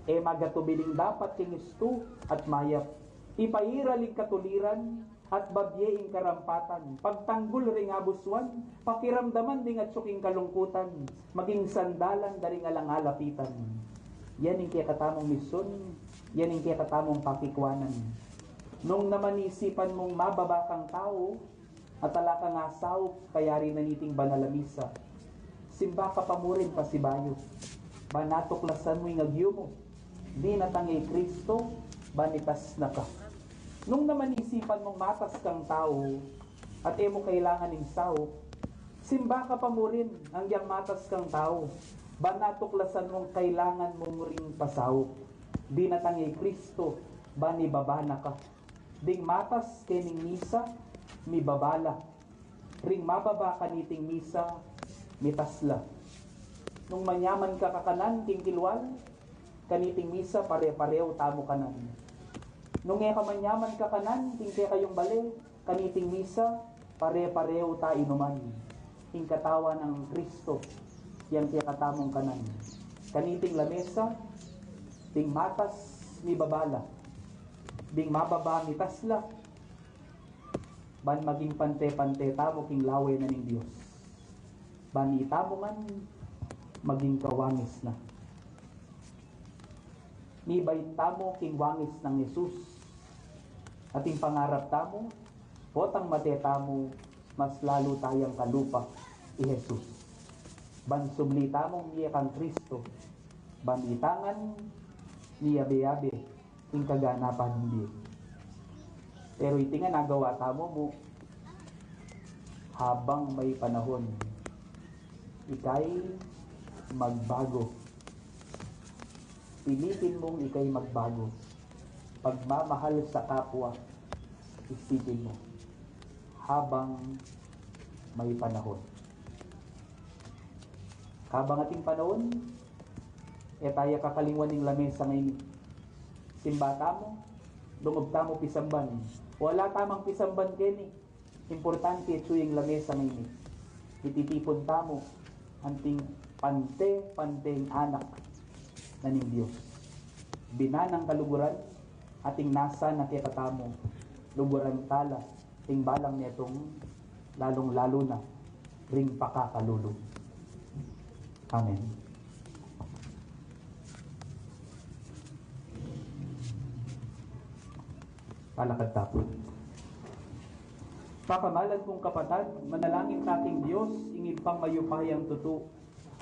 E magatubiling dapat king istu at mayap, ipairal ing katuliran, at babie ing karampatan, pagtanggul ring abusuan, pakiramdaman ding atsu king kalungkutan, maging sandalan da ring alang alapitan. Yan ing kekatamung misyun, yan ing kekatamung pakikwanan. Nung naman isipan mung mababa kang tau, at ala kang asaup kayari na niting banal a misa, simba ka pa mu rin pasibayu, ban atuklasan mu ing agyu mu, dinatang ya i Kristo, ban itas na ka. Nung naman isipan mung matas kang tau, at e mu kailangan ing saup, simba ka pa mu rin anggiyang matas kang tau, ban atuklasan mung kailangan mu ring pasaup, dinatang ya i Kristo, ban ibaba na ka. Ding matas kening misa, mibaba la. Ring mababa kaniting misa, mitas la. Nung manyaman ka kakanan king kilwal, kaniting misa pare-pareu tamu kanan. Nung e ka manyaman kakanan king kekayung bale, kaniting misa pare-pareu ta inuman. Ing katawan nang Kristo yang kekatamung kanan. Kaniting lamesa, ding matas mibaba la, ding mababa mitas la, ban maging pante-pante tamu king lawe na ning Dios. Ban itamu ngan maging kawangis na. Mibait tamu king wangis nang Jesus. At ing pangarap tamu, potang mate tamu, mas lalu tayang kalupa i Jesus. Ban sumli tamung mie kang Kristo. Ban ita ngan miyabe-yabe ing kaganapan ning bie. Pero iti ngan agawa tamu mu habang may panahon, ikay magbago. Pilitin mung ikay magbago. Pagmamahal sa kapwa, isipin mu habang may panahon. Kabang ating panahon, e taya kakalingwan ing lamesa ngeni. Simba tamu, lungub tamu pisamban. Wala tamang pisamban keni. Importante, atyu ing lamesa ngeni. Ititipun tamu anting pante-panteng anak na ning Dios. Binanang kaluguran, ating nasa na kekatamu, luguran tala, ing balang metung, lalung-lalu na ring pakakalulu. Amen. Talakad tamu. Pakamalan kung kapatad, manalangin ta king Dios, ing Ibpang mayupayang tutu,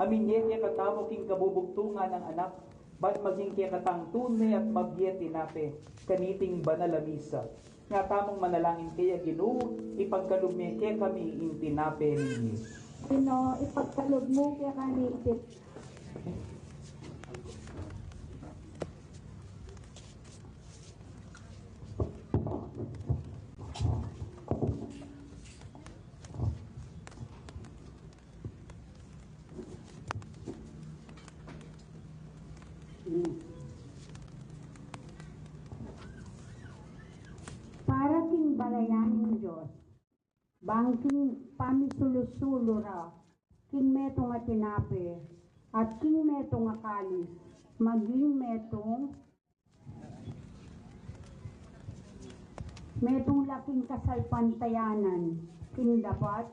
a minie kekatamu king kabubugtungan nang Anak, ban maging kekatang tune at mabie tinape kaniting banal a misa. Nga tamung manalangin kaya, Ginu, ipagkalub me kekami ing tinape ning bie. Ginu, ipagkalub mu kekami ing tin- Para king balayan ning Dios, bang king pamisulu-sulu ra king metung a tinape at king metung a kalis, maging metung metung la king kasalpantayanan, king dapat,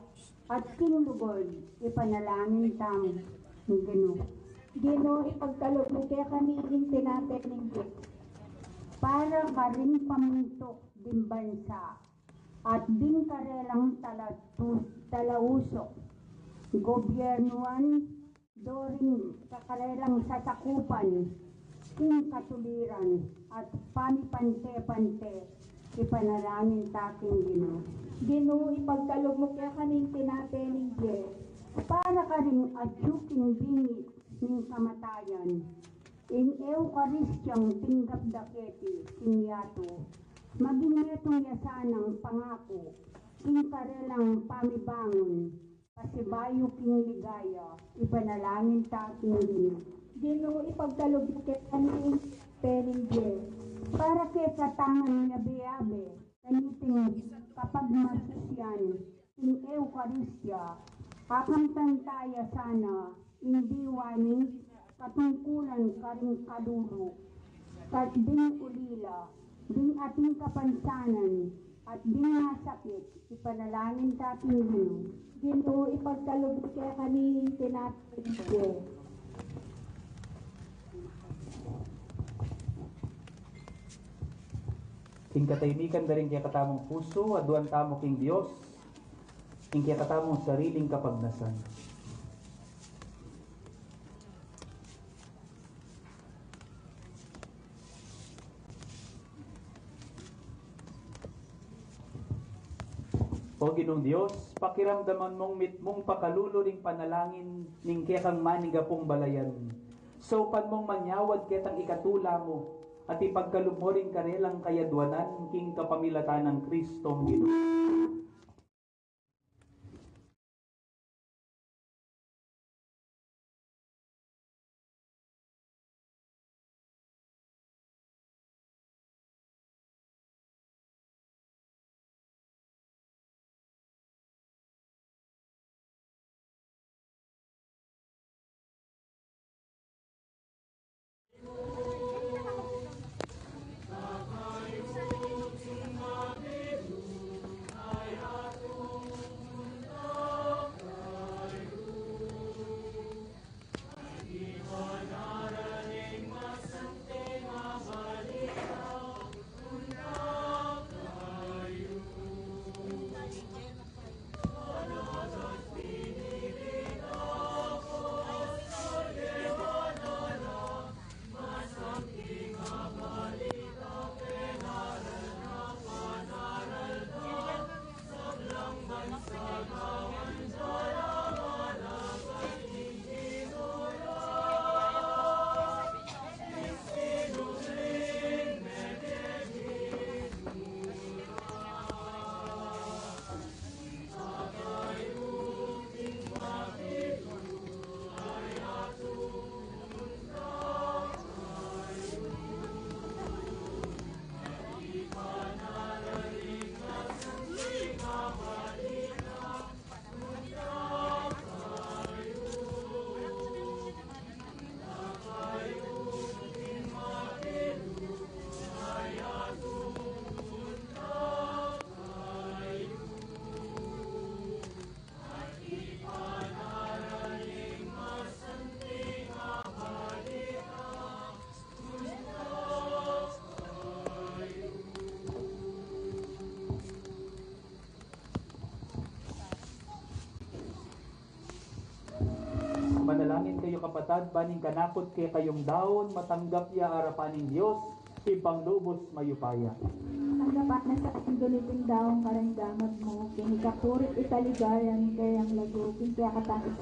at king lugud, ipanalangin tang Ginu. Ginu, ipagkalub mu kekami ing tinape ning bie, para karing pamintuk ding bansa, at ding karelang talatu-, talausuk, gobyernuan, doring kakarelang sasakupan, king katuliran at pamipante-pante, ipanalangin ta king Ginu. Ginu, ipagkalub mu kekami ing tinape ning bie, para karing atyu king bingit ning kamatayan, ing Eukaristia tinggap da keti king yatu, maging metung ya sanang pangaku king karelang pamibangun, pasibayu king ligaya, ipanalangin ta king Ginu. Ginu, ipagkalub mu kekami ing tinape ning bie, para kekatang miyabe-yabe kaniting kapagmasusian king Eukaristia, akamtan taya sana ing diwa ning katungkulan karing kalulu, kat ding ulila, ding ating kapansanan, at ding nasakit, ipanalangin ta king Ginu. Ginu, ipagkalub mu kekami ing tinape ning bie. King katahimikan da ring kekatamung pusu, aduan tamu king Dios ing kekatamung sariling kapagnasan. O Ginung Dios, pakiramdaman mung mitmung pakalulu ring panalangin ning kekang manigapung balayan. Saupan mung manyawad ketang ikatula mu, at ipagkalub mu ring karelang kayadwanan king kapamilatan nang Kristong Ginu. Kapatad, ban ing kanakung kekayung daun, matanggap ya arapan ning Dios, Ibpang lubus mayupaya. Tanggapan na sa katutunan iting daun karing damag mu, king ikapuri't ikaligaya ning kayang lagyu, king kekatang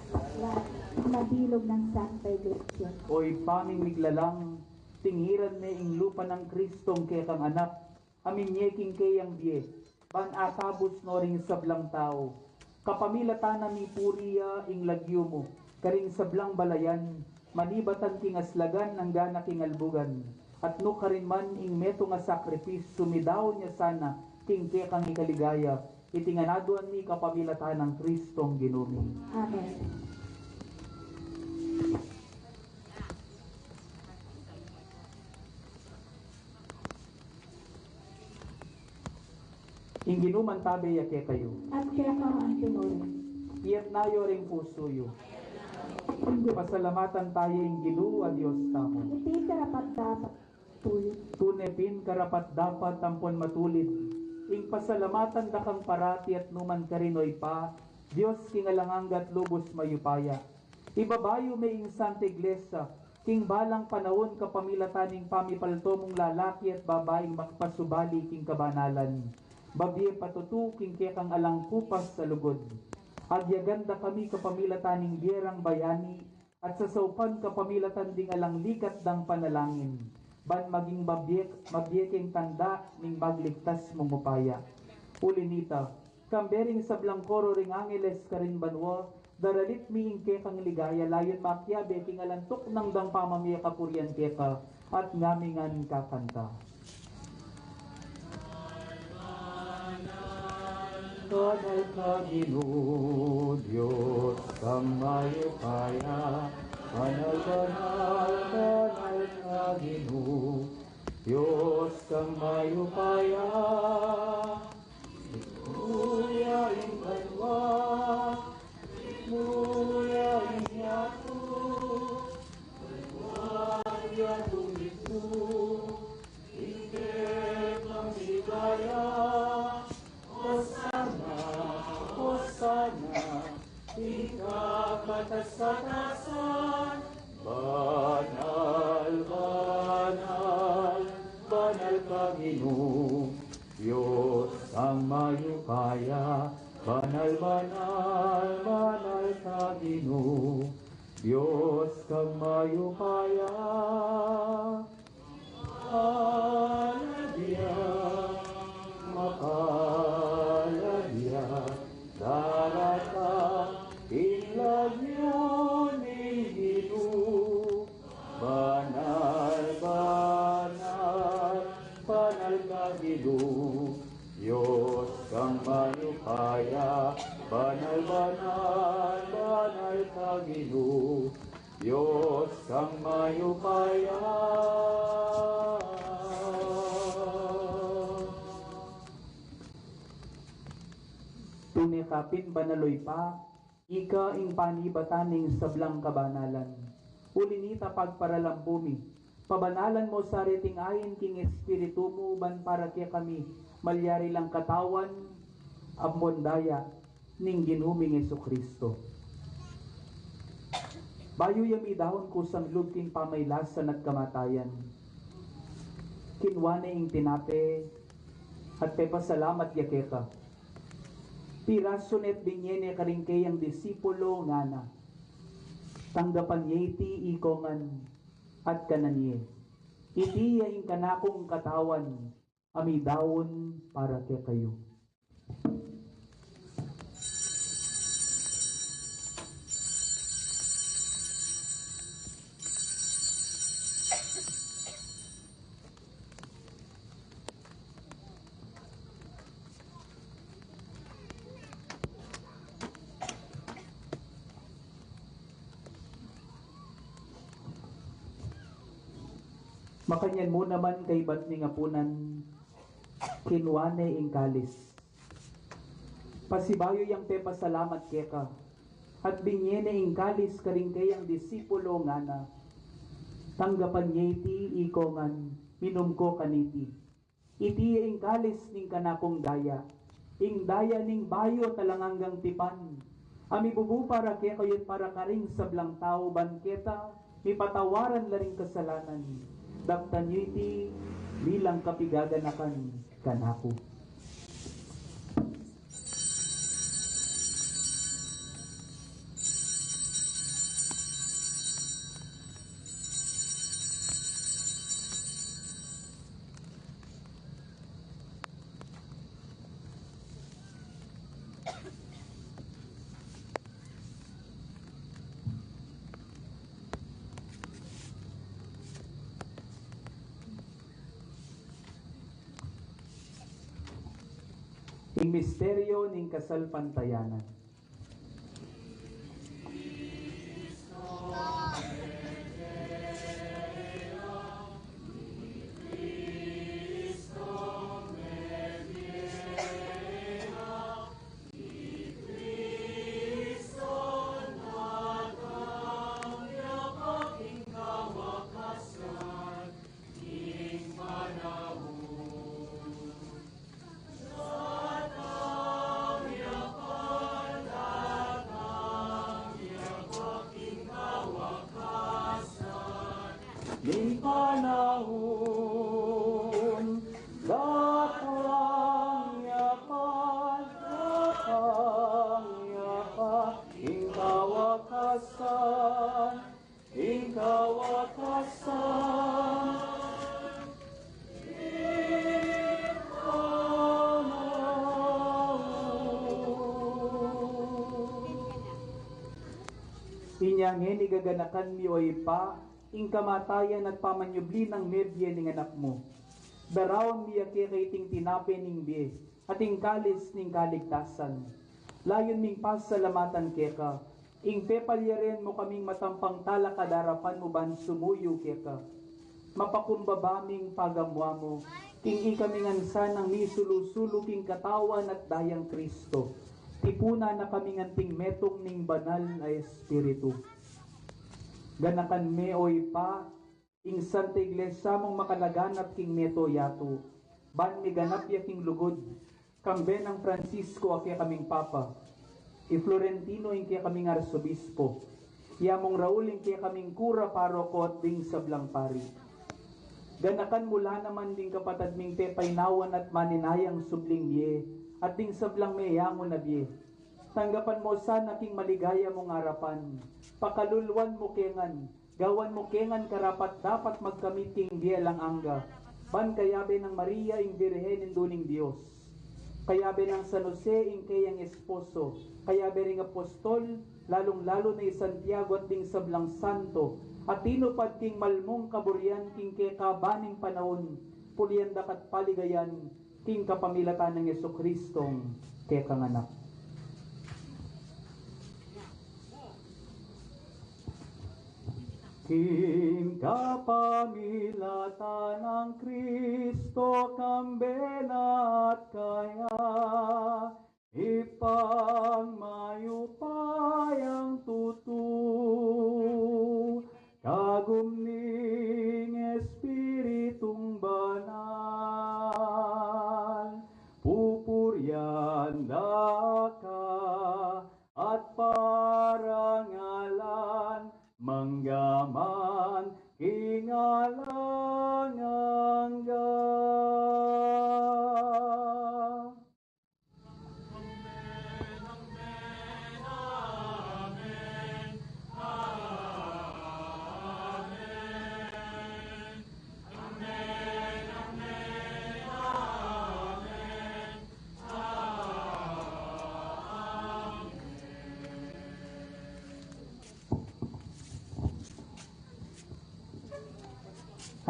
mabilug nang Santa Iglesia. O Ibpa ming miglalang, tingiran me ing lupa nang Kristong kekang Anak, a minie king keyang bie, ban atabus no ring sablang tau. Kapamilatan na mipuri ya ing lagyu mu karing sablang balayan, manibatan king aslagan anggang king albugan, at nukarin man ing metung a sakripisyu, midaun ya sana king kekang ikaligaya. Iti ngan aduan mi kapamilatan nang Kristong Ginu mi. Amen. Ing Ginu mantabe ya kekayu. At keka mu rin. Itas yu ring pusu yu. Pasalamatan taya ing Ginu a Dios tamu. Iti karapat-dapat. Tune pin karapat-dapat ampon matulid ing pasalamatan da kang parati at nukarin man, O Ibpa, Dios king alang angga at lubus mayupaya. Ibabayu me ing Santa Iglesia king balang panaun kapamilatan ning pamipalto mung lalaki at babaing makapasubali king kabanalan, babie patutu king kekang alang kupas a lugud. Agyagan da kami kapamilatan ning bie rang bayani at sasaupan kapamilatan ding alang ligat dang panalangin, ban maging mabie, mabie king tanda ning magligtas mung upaya. Uli na nita, kambe ring sablang koro ring angeles karin banua, daralit mi ing kekang ligaya, layun makiabe king alang tuknang dang pamamie kapurian keka, at ngamin ngan kakanta. Banal ka Ginu, Dios kang mayupaya, banal, banal, banal ka Ginu, Dios kang mayupaya. Muya ing banua, muya ing yatu, muya ing yatu mismu, ing kekang ligaya. Hosana, Hosana, ing kakatas-katasan. Banal, banal, banal ka Ginu, Dios kang mayupaya. Banal, banal, banal ka Ginu, Dios kang mayupaya. Palad ya, mapalad ya, daratang ing lagyu ning Ginu. Banal, banal, banal ka Ginu, Dios kang mayupaya. Banal, banal, banal ka Ginu, Dios kang mayupaya. Tune ka pin banal, O Ibpa, ika ing panibatan ning sablang kabanalan. Uli na nita, pagparalampu mi, pabanalan mu sa reting ain king Espiritu mu, ban para kekami malyari lang katawan ampon daya ning Ginu ming Jesucristo. Bayu ya midaun kusang lub king pamailasan at kamatayan, kinua ne ing tinape at pepasalamat ya keka. Pirasu ne at binie ne karing keyang disipulu, ngana: Tanggapan ye iti ikongan at kanan ye. Iti ya ing kanakung katawan a midaun para kekayu. Makanyan mu naman kaybat ning apunan, kinua ne ing kalis. Pasibayu yang pepasalamat keka, at binie ne ing kalis karing keyang disipulu, ngana: Tanggapan ye iti ikongan, minum ko kaniti. Iti ya ing kalis ning kanakung daya, ing daya ning bayu at alang anggang tipan, A mibubu para kekayu at para karing sablang tau, ban keta mipatawaran la ring kasalanan. Daptan yu iti bilang kapigaganakan kanaku. Ing misteryo ning kasalpantayanan. Ning panaun, datang ya pa, datang ya pa, ing kawakasan, ing kawakasan, ing panaun. Inya ngeni gaganakan mi, o Ibpa, ing kamatayan at pamanyubli nang mebie ning Anak mu. Daraun mi ya keka iting tinape ning bie at ing kalis ning kaligtasan. Layun ming pasalamatan keka ing pepalyarian mu kaming matampang talakad king arapan mu ban sumuyu keka. Mapakumbaba ming pagamu-amu king ikami ngan sanang misulu-sulu king katawan at dayang Kristo. Tipunan na kami ngan king metung ning Banal a Espiritu. Ganakan me, o Ibpa, ing Santa Iglesia mung makalaganap king mabilug a yatu, ban miganap ya king lugud, kambe nang Francisco a kekaming Papa, i Florentino ing kekaming Arsobispo, i Among Raul ing kekaming Kura Paroko at ding sablang pari. Ganakan mu la naman ding kapatad ming pepainawan at maninayang subling bie, at ding sablang meyangu na bie. Tanggapan mu sana king maligaya mung arapan, pakaluluan mu ke ngan, gawan mu ke ngan karapat-dapat magkamit king bie alang angga, ban kayabe nang Maria ing Birhen Indu ning Dios, kayabe nang San Jose ing keyang esposo, kayabe ring apostol, lalung-lalu na i Santiago at ding sablang santo, a tinupad king malmung kaburian king kekaban ning panaun, pulian da ka at paligayan, king kapamilatan nang Jesucristong kekang Anak. King kapamilatan nang Kristo, kambe na at kaya, Ibpang mayupayang tutu, kagum ning Espiritung Banal, pupurian da ka at parangalan, mangga man king alang angga.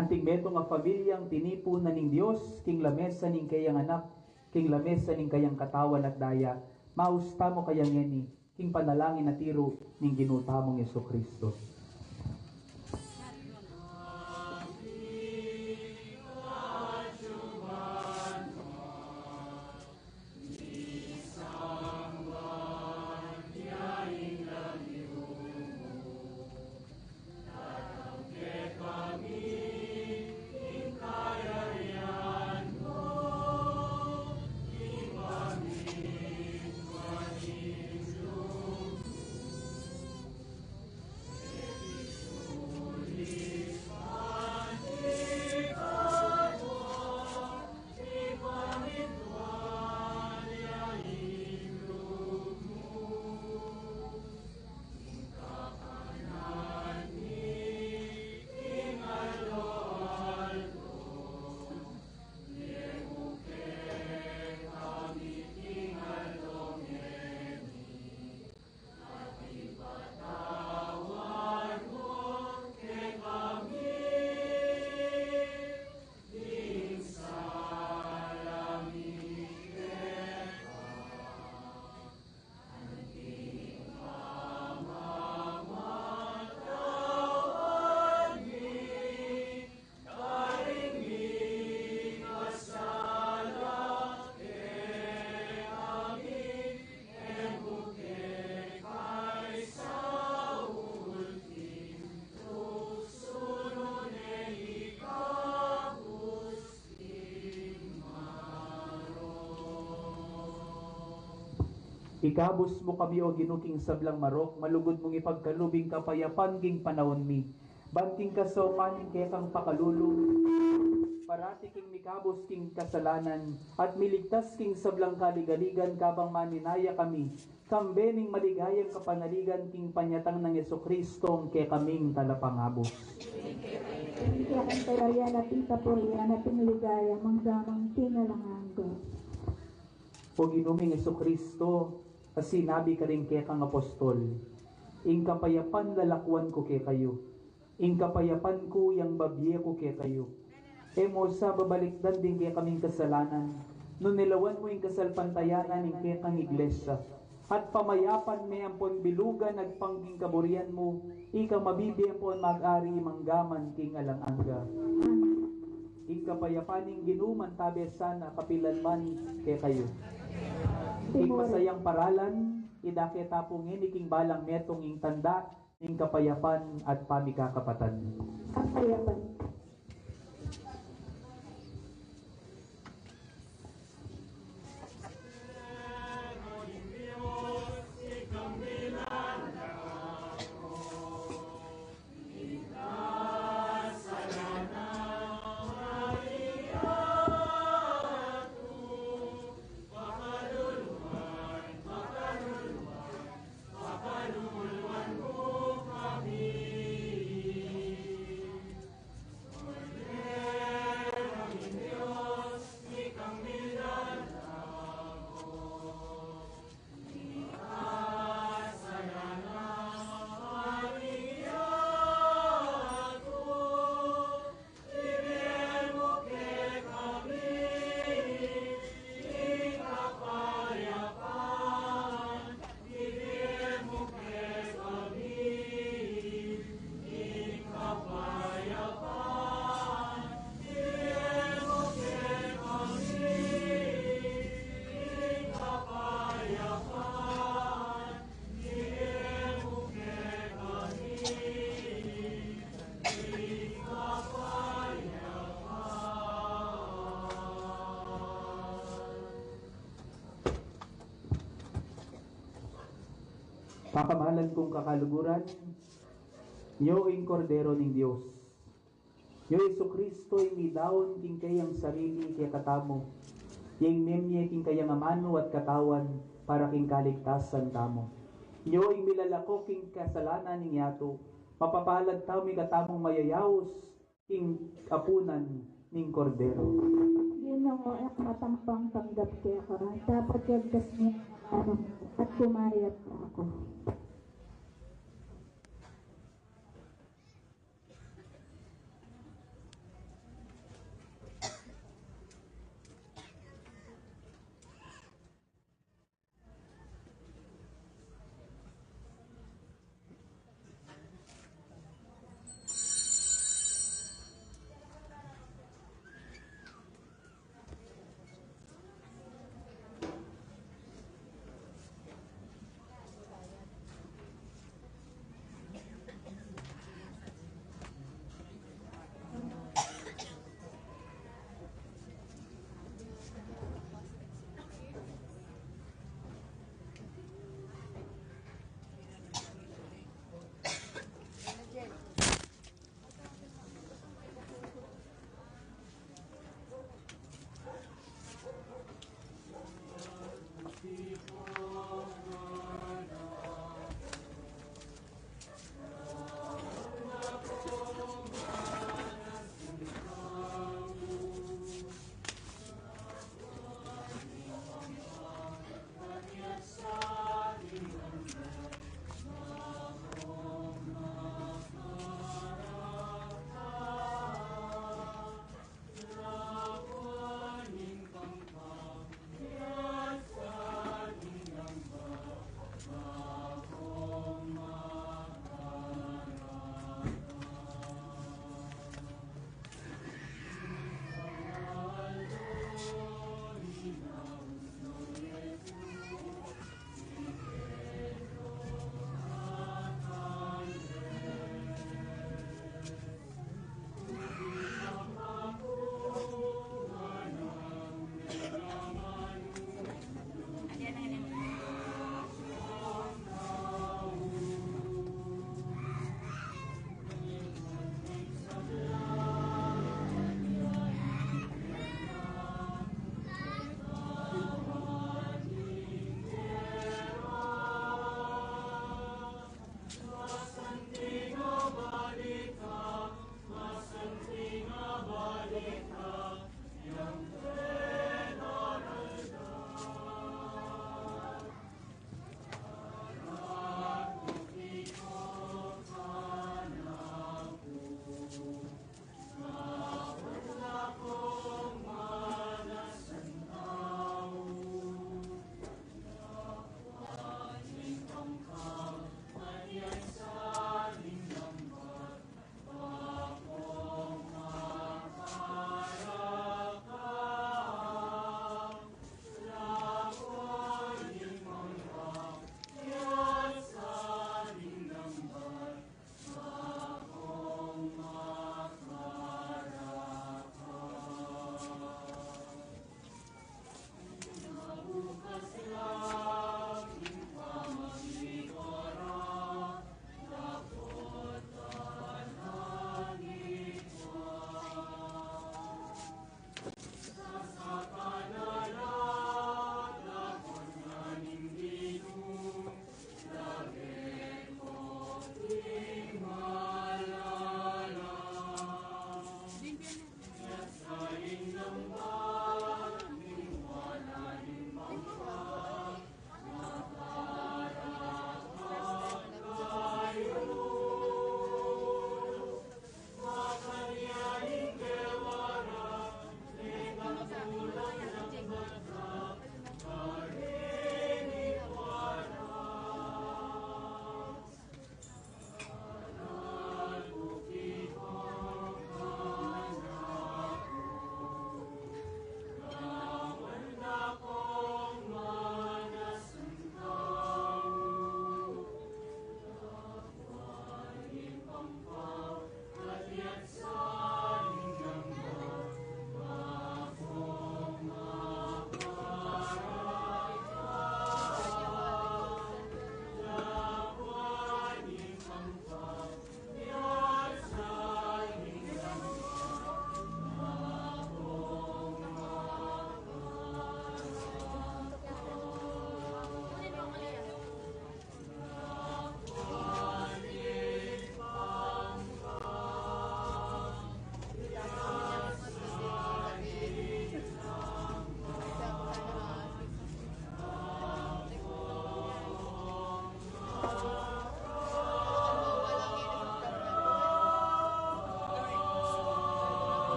Anting metung a pamilyang tinipun na ning Dios king lamesa ning keyang Anak, king lamesa ning kayang katawan at daya, maus tamu kaya ngeni king panalangin a tiru ning Ginu tamung Jesucristo. Ikabus mu kami, O Ginu, king sablang marok, malugud mung ipagkalub ing kapayapan king panaun mi. Ban king kasaupan ning kekang pakalulu, parati king mikabus king kasalanan, at miligtas king sablang kaligaligan kabang maninaya kami, kambe ning maligayang kapanaligan king panyatang nang Jesucristo, ing kekaming Talapangabus. Ing kekang kayarian at ing kapurian at ing ligaya, mangga man king alang angga. O Ginu ming Jesucristo, a sinabi karing kekang apostol, "Ing kapayapan lalakwan ku kekayu, ing kapayapan ku yang babie ku kekayu." E mu sa babalikdan ding kekaming kasalanan, nune lawan mu ing kasalpantayanan ning kekang iglesia, at pamayapan me ampon bilugan agpang king kaburian mu, ika mabibie ampon mag-ari mangga man king alang angga. Ing kapayapan ning Ginu mantabe sana kapilan man kekayu. Ing masayang paralan, idake ta pu ngeni king balang metung ing tanda ning kapayapan at pamikakapatan. Kapayapan. Pakamalan kung kakaluguran, nyo ing Kordero ning Dios. Nyo Jesucristo ing midaun king kayang sarili kekatamu, ya ing memie king kayang amanu at katawan para king kaligtasan tamu. Nyo ing milalako king kasalanan ning yatu, mapapalad tamu ing katamung mayayaus king apunan ning Kordero. Ginu, e ku matampang tanggap keka, dapot yagkas mu ing amanu mu at kumayap na ku.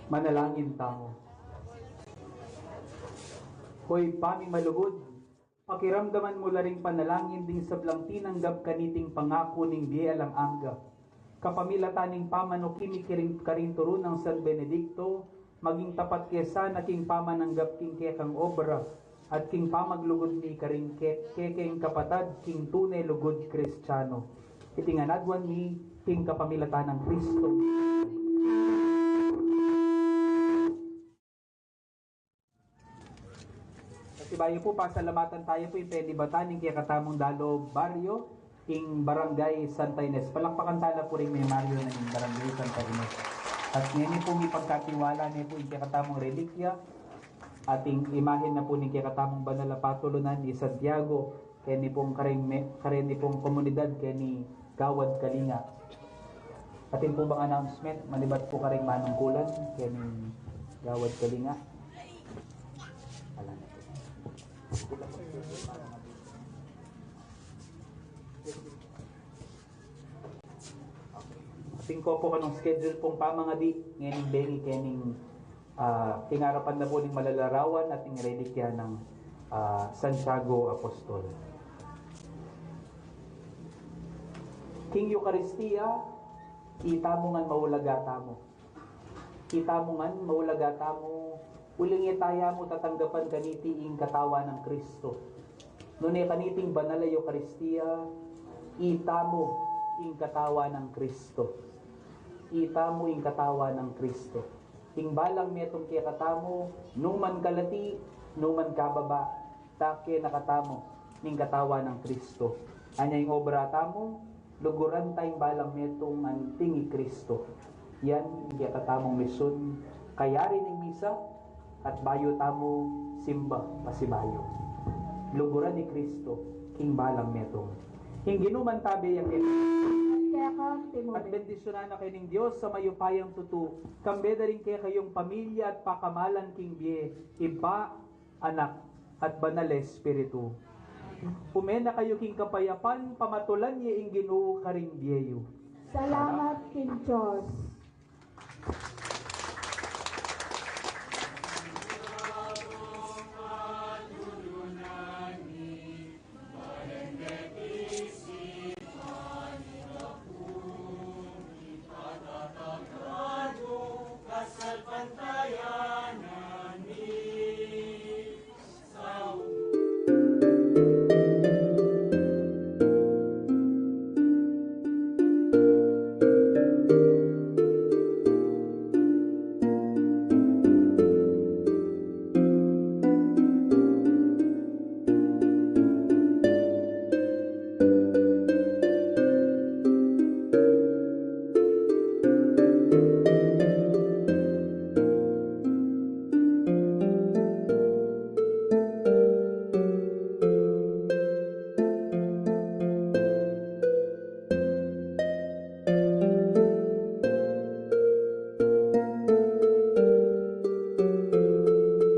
Manalangin tamu. Hoy Ibpa ming malugud, pakiramdaman mu la ring panalangin ding sablang tinanggap kaniting pangaku ning bie alang angga. Kapamilatan ning pamanuki mi karing, karing turu nang San Benedicto, maging tapat ke sana king pamananggap king kekang obra, at king pamaglugud mi karing ke-, kekeng kapatad king tune lugud Kristiano. Iti ngan aduan mi king kapamilatan nang Kristo. Pasibayu pu, pasalamatan tayu pu ing penibatan ning kekatamung Dalo Barrio, ing Barangay Santa Ines. Palakpakan tala pu ring memaryo na ning Barangay Santa Ines. At ngeni pu, mipagkatiwala ne pu ing kekatamung relikya, at ing imahen na pu ning kekatamung banal a patulunan, i Santiago, keni pung karing me-, kareni pung komunidad, keni Gawad Kalinga. Atin pu bang announcement, manibat pu karing manungkulan, keni Gawad Kalinga. Ala na pu. Atin ko pu kanung schedule pung pamangadi, ngening bengi kening, ah, king arapan na pu ning malalarawan at ning relikya nang, ah, Santiago Apostol. King Eukaristia, itamu ngan maulaga tamu. Itamu ngan maulaga tamu, uling e taya mu tatanggapan kaniti ing katawan nang Kristo. Nune kaniting banal a Eukaristia, itamu ing katawan nang Kristo. Itamu ing katawan nang Kristo. Ing balang metung kekatamu, numan kalati, numan kababa, ta kekatamu ning katawan nang Kristo. Anya ing obra tamu, luguran ta ing balang metung anting i Kristo. Yan ing kekatamung misun, kayari ning misa, at bayu tamu simba pasibayu. Luguran i Kristo king balang metung. Ing Ginu mantabe ya kekayu. Kekang timurin. At bendisyunan na kayu ning Dios a mayupayang tutu, kambe da ring kekayung pamilya at pakamalan king bie, Ibpa, Anak, at Banal a Espiritu. Ume na kayu king kapayapan, pamatulan ye ing Ginu karing bie yu. Salamat king Dios.